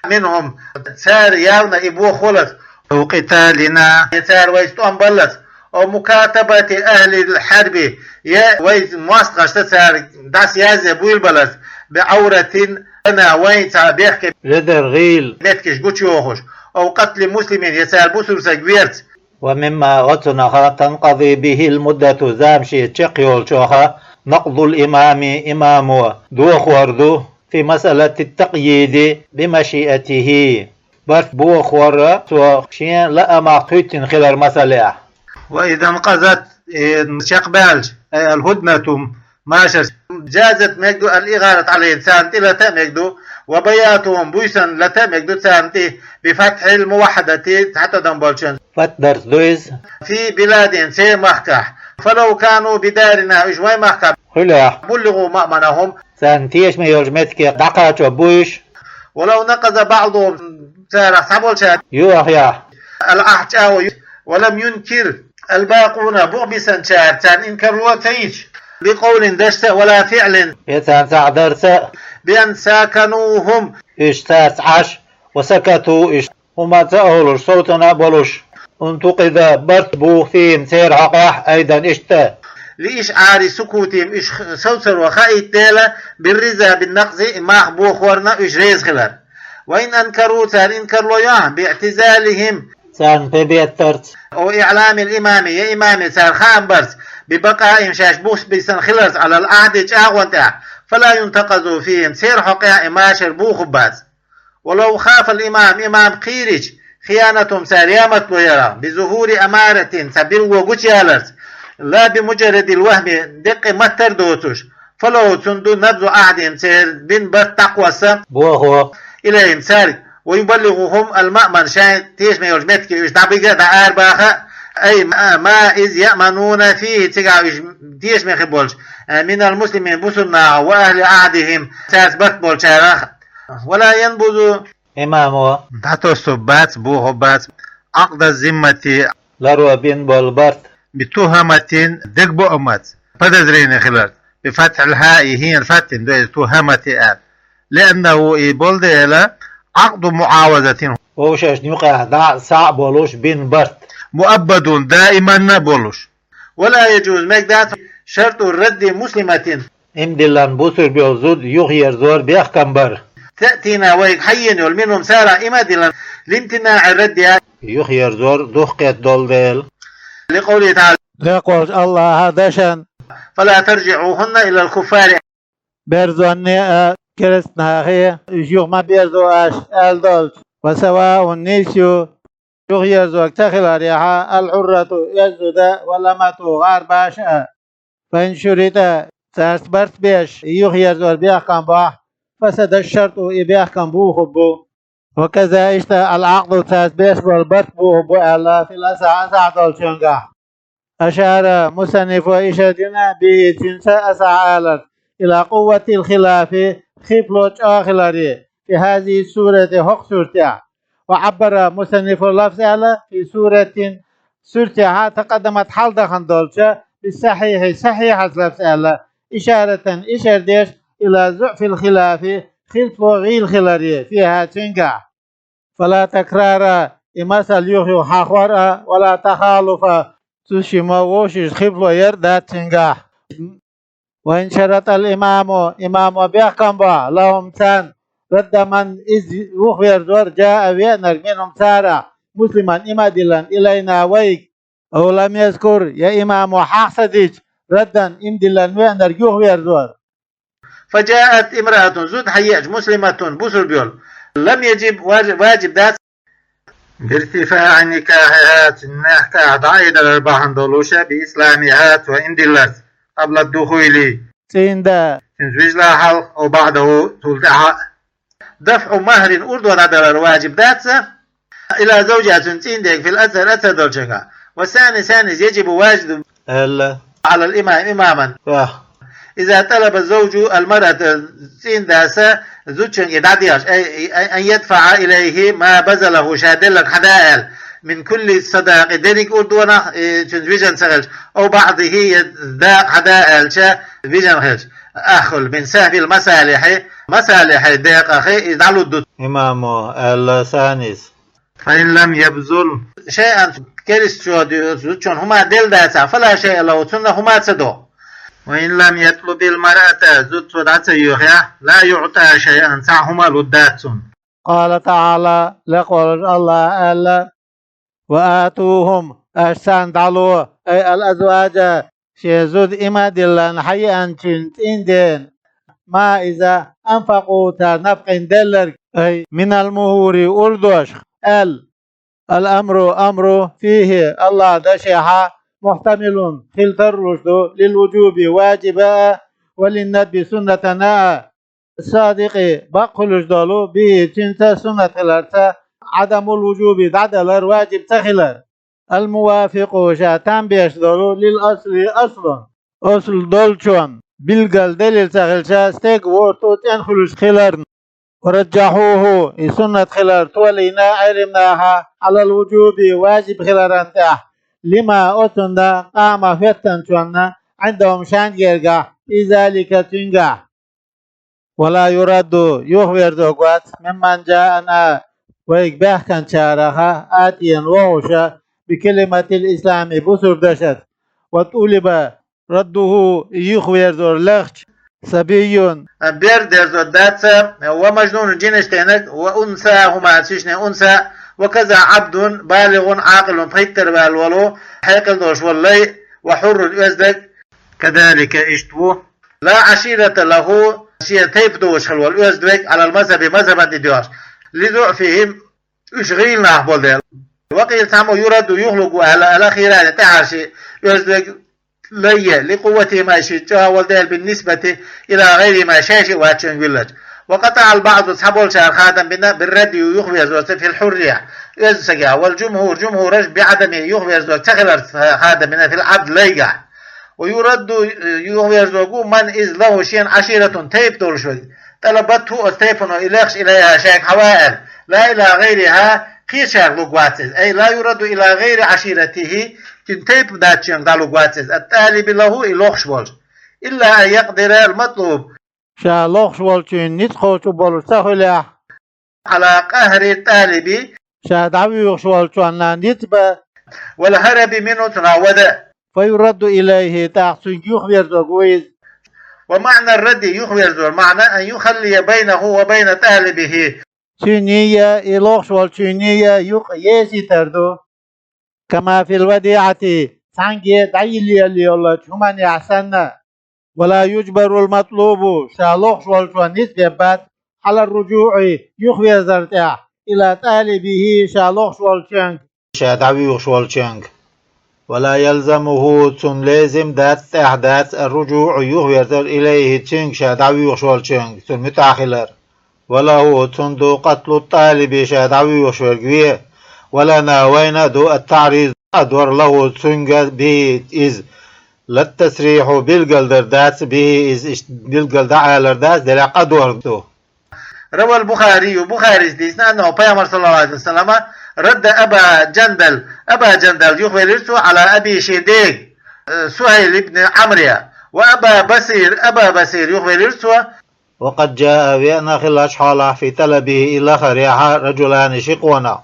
منهم цара явна и бохалц. أو قتالنا я цара вайца тӀом баллалц. أو مكاتبة أهل الحرب я вайца мостагӀашца цара дӀасаязъе буьйлабаллалц. بعورة لنا, вайн цхьа бехке, ледар, гӀийла меттигаш гучайохуш, أو قتل مسلم, я цар бусалба саг верца. ومما, оцунах, تنقضي به المدة, зама ший чекхйолчоха, نقض الإمام, имамо дохор ду, في مسألة التقييد بمشيئته, барт бохорах цо шен лаамах хӀоьттина хилар масалехь. وإذا انقضت, э, чекхбаьлча, э, الهدنة, машар, جازت, мегаргда, الإغارة عليهم, царна тӀе лата а мегаргда, وبياتهم, буйсанна лата а мегаргда царна тӀе, بفتح الموحدة, цхьатӀадам болчун. Фатдарс ду иза. في بلادهم, церан махкахь. فلو كانوا بدارنا, уьш вайн махкахь хилахь, بلغوا مأمنهم, царна тешаме йолчу меттиге дӀакхачо бу уьш. ولو نقض بعضهم, царах цхьаболчара йохаяхь, العهد, чӀагӀо, ولم ينكر الباقون, бухбисинчара царна инкарло ца йича, بقول, дашца, ولا فعل, я царна цхьа дарца, بأن ساكنوهم, уьш царца Ӏаш, وسكتوا, уьш хӀума ца олуш, совцана а болуш, انتقض, барт бу, فيهم, церан хьокъехь, أيضا, иштта. لإشعار سكوتهم, уьш совцаро хаийта дела, بالرضا بالنقض, и мах бохорна уьш реза хилар. وإن أنكروا, цара инкарло йохь, باعتزالهم, царна пе беттарца, أو إعلام الإمام, я имаме цара хаам барца, ببقائهم, шаьш бухбисина хиларца, على العهد, чӀагӀонна тӀехь, فلا ينتقض فيهم, церан хьокъехь и машар бохург бац. ولو خاف الإمام, имам кхийрича, خيانتهم, цара ямартло ярах, بظهور أمارة, цхьа билгало гучуяларца, لا بمجرد الوهم, деккъе маттар а доцуш, فله, цунна ду, نبذ عهدهم, церан бина барт дӀакхосса, бохо, إليهم, цаьрга, ويبلغهم المأمن, шайн тешаме йолчу меттиге уьш дӀабига а, дӀаарабаха а, أي ما, ما إذ يأمنون فيه, цигахь уьш тешаме хир болчу, من المسلمين, бусалба нахах, وأهل عهدهم, цаьрца барт болчарах. ولا ينبذ, имамо дӀатосур бац, бохур бац, عقد الذمة, ларо бина болу барт, بتهمة, дегабоамца, подозрение хиларца, بفتح الهاء, хӀинца фатхьа ду иза, تهمة аьлла, لأنه, и болу дела, عقد معاوضة, вовшашна юкъахь дӀа а, схьа а болуш бина барт, مؤبد, даиманна а болуш. ولا يجوز, мегадац, شرط رد مسلمة, иман диллина бусурба йолу зуда юхаерзор бехкам бар, تأتينا, вайга хьайина йолу, منهم, царах иман диллина, لامتناع ردها, юхаерзор духкхетта долу дела. لقوله تعالى, лекха волчу АллахӀа дашан, فلا ترجعوهن إلى الكفار, берзонне а, керстанахе а уьш юха ма берзо аша, аьлла долчу, وسواء, нийса ю, юхаерзорг ца хиларехьа, الحرة, оьзда зуда, والأمة, гӀарабаша а. فإن شرط, цаьрца барт беш, и юхаерзор бехкам бахь, فسد الشرط, и бехкам бухур бу. وكذا, иштта, العقد, цаьрца беш болу барт бухур бу аьлла, في الأصح, асахь долчуьнгахь. أشار المصنف, ишар дина, به, цуьнца, асахь аларца, إلى قوة الخلاف, хилафо чӀогӀа хиларе, في هذه السورة, хӀокху суртехь. وعبر المصنف, лафз аьлла, في سورة, суртехь, تقدمت, хьалдахана долчу, بالصحيح, сахьихьаца лафз аьлла, إشارة, ишар деш, إلى ضعف الخلاف, хилафо гӀийла хиларе, فيها, цуьнгахь. فلا تكرار, и масал юха-юха хьахор а, ولا تخالف, цу шимма вовшашна хилафо яр а дац цуьнгахь. وإن شرط الإمام, имамо бехкам бахь, لهم, царна, رد من, иза юхаверзор, جاء, веанарг, منهم, царах, مسلما, иман диллина, إلينا, вайга, أو لم يذكر, я имамо хьаха ца дича, ردا, иман диллина веанарг юхаверзор. فجاءت امرأة, зуда хьаеача, مسلمة, бусурба йолу, لم يجب, важ-, важиб дац, بارتفاع نكاحها, цуьнан никахь дӀаайдалар бахьана долуш, بإسلامها, цо иман дилларца, قبل الدخول, цӀийнда, цуьнца вижна хьалха, أو بعده, цул тӀаьхьа а. دفع مهر, урдо дӀадалар важиб дац, إلى زوجها, цуьнан цӀийнда, في الأظهر, азхӀар долчуьнгахь. والثاني, ثاني, يجب, важиб ду, аьлла, على الإمام, имаман, ваха. إذا طلب الزوج المرأة, цӀийндас зудчуьнга и дӀадехча, أي أن يدفع إليه ما بذله, ша делларг хьада аьлла, من كل الصداق, дерриг урдонах, э, цуьнца вижна ца хилча, أو بعضه, я дакъа хьада аьлча, вижна хилча, أخل من سهم المصالح, масалихьий декъах и дӀалур ду. Имамо аьлла санис. فإن لم يبذل شيئا, керстанчо, зудчунна хӀума делла дацахь, فلا شيء له, цунна хӀума ца до. وإن لم يطلب المرأة, зуда цо дӀа ца йоьхе, لا يعطى شيئا, цхьа хӀума лургдац цунна. قال تعالى, лекха волчу АллахӀа аьлла: وآتوهم, аша царна дӀало, أي الأزواج, шен зуда иман диллина хьайеанчун цӀийнден, ما, иза, أنفقوا, цара напкъина делларг, أي من المهور, урдошка, аьлла. الأمر, амру, فيه, АллахӀа дашехь, محتمل, хила тарлуш ду, للوجوب, важиб а, وللندب, суннатана а. الصادق, бакъ хуьлуш долу, به, цуьнца, суннат хиларца, عدم الوجوب, дӀадалар, важиб ца хилар. الموافق, ша там беш долу, للأصل, аслун, асл долчунна, билггал делил ца хилча, стеган ворта цӀена хуьлуш хиларна. ورجحوه, и суннат хилар толийна Ӏелам наха, على الوجوب, важиб хиларна тӀехь, لما, оцунна, قام, хӀоьттинчунна, عندهم, шайна гергахь, في ذلك, цуьнгахь. ولا يرد, юхаверзорг вац, ممن جاءنا, вайга баьхкинчарех, آتيا, вогӀуш, بكلمة الإسلام, бусалба дашца. وطلب رده, и юхаверзор лехча, صبي, бер дерзор дац, ومجنون, жинаш тенаг, وأنثى, хӀума, цишне, أنثى, وكذا عبد بالغ عاقل, пхийттара ваьлла волу, хьекъал долуш волу лай, وحر, оьздаг, كذلك, иштта ву. لا عشيرة له, шен тайпа долуш хила волу оьзда верг, على المذهب, мазхабан тӀе доьгӀуш, لضعفهم, уьш гӀийла нах болу дела. وقيل, цхьаммо, يرد, юхалург ву аьлла, الأخيران, тӀаьхьаршиъ, оьзда верг, лай, لقوتهما, шиъ чӀогӀа волу дела, بالنسبة إلى غيرهما, шаьшшиъ вац шуьнга вилларг. وقطع البعض, цхьаболчара хадам бина, بالرد, юхаверзорца, في الحر, оьзда сагехь, والجمهور, жумхураш, بعدمه, юхаверзорг ца хиларца хадам бина, في العبد, лайгахь. ويرد, юхаверзорг ву, من, иза, له, шена, عشيرة, тайпа долуш верг. طلبته, оцу тайпано и лехча, إليها, шайга хьаваьлла. لا إلى غيرها, кхечаьрга лург вац иза. أي لا يرد إلى غير عشيرته, цуьнан тайпа дац шуьнга дӀалург вац иза. الطالب له, и лохуш волчу. إلا أن يقدر المطلوب. Ша лохуш волчун ницкъ кхочуш болуш ца хуьлехь, على قهر الطالب, ша дӀавуьйхуш волчунна ницкъ бан, والهرب منه, цунах вада. فيرد إليه, тӀаккха цуьнга юхаверзорг ву иза. ومعنى الرد, юхаверзор маьӀна, أن يخلي بينه وبين طالبه. Цуьнний а, и лохуш волчуьнний а юкъ езийтар ду. كما في الوديعة, цхьаьнгге дӀайиллале йолчу хӀуманехь санна. ولا يجبر المطلوب, ша лохуш волчо ницкъ беш бац, على الرجوع, юхаверзар тӀехь, إلى طالبه, ша лохуш волчуьнга, ша дӀавуьйхуш волчуьнга. ولا يلزمه, цунна лезим дац, тӀехь дац, الرجوع, юхаверзар, إليه, цуьнга, ша дӀавуьйхуш волчуьнга, цунна муьтӀахь хилар. وله, цунна ду, قتل الطالب, ша дӀавуьйхуш верг вен. ولنا, вайна а ду, التعريض, къа дор, له, цуьнга, به, иза. لا التصريح, билгалдар дац, به, иза, иштта билггал дӀаалар дац, делахь къа дор ду. روى البخاري, Бухарис дийцина, أنه, Пайхамар, صلى الله عليه وسلم, رد أبا جندل, Аба Жандал юхавелира цо, على أبيه, шен дега, э, Сухьайл ибн Ӏамре, وأبا بصير, Аба Басир юхавелира цо, وقد جاء, веана хиллачу хьолахь, في طلبه, и лахарехь, رجلان, ши къонах.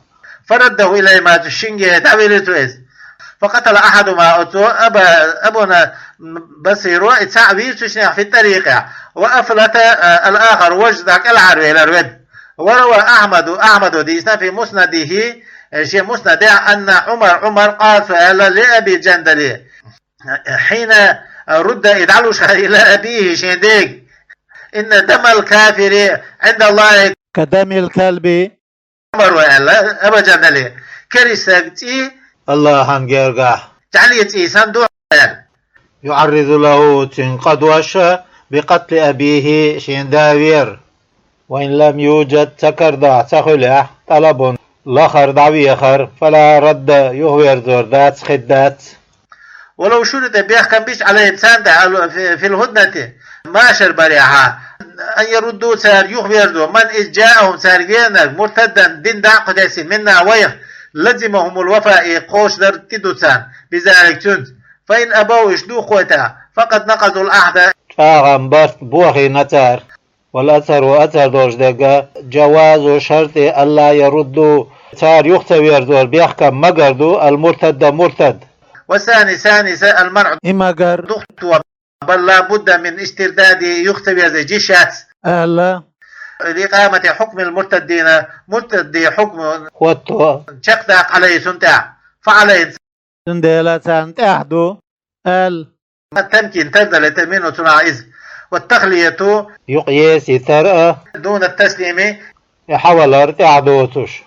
فرده إليهما, цу шинге дӀавелира цо иза. فقتل أحدهما, оцу Аба, Абуна Басиро и цхьаъ вийра цу шиннех في الطريق, وأفلت, э, الآخر, важа дӀа кӀелхьарвелира ведда. وروى أحمد, Ахьмадо дийцина, في مسنده, э, шен муснадехь, أن عمر, Ӏумар, قال, цо аьлла, لأبي جندل, حين رد, и дӀалуш хилла, إلى أبيه, шен дега: إن دم الكافر عند الله كدم الكلب. Ӏумаро аьлла Аба Жандале: керста стаг цӀий АллахӀан гергахь жӀаьле цӀий санна ду, аьлла. يعرض له, цуьнга къа дош, بقتل أبيه, шен да вер. وإن لم يوجد, ца карадахь, ца хуьлехь, طلب, лахар, дӀавехар, فلا رد, юхаверзор дац, хир дац. ولو شرط, бехкам бича, عليهم, царна тӀехь, ал-, في, في الهدنة, машар барехьа, أن يردوا, цара юхаверзо, من, иза, جاءهم, цаьрга веанарг, مرتدا, дин дӀа а кхоьссина, منا, вайх, لزمهم الوفاء, кхочушдар тӀе ду царна, بذلك, цуьнца. فإن أبوا, уьш духкхойтахь, فقد نقضوا العهد, чӀагӀан барт бохийна цара. والأظهر, азхар долуш дерг, جواز شرط ألا يردوا, цара юха ца верзор бехкам магар ду, المرتد, муртад. والثاني, ثاني, المنع, и магар, духкур. بل لا بد من استرداد, юха ца веза жишац, аьлла, لإقامة حكم المرتدين, муртаддий хьукм, хӀотто, чакхдаккха, عليه, цунна тӀехь, فعليهم, цундела царна тӀехь ду, аьлла. التمكين, тардалийта, منه, цунах, из. والتخلية, юкъ-еси тара, دون التسليم, и хьавалар тӀехь доцуш.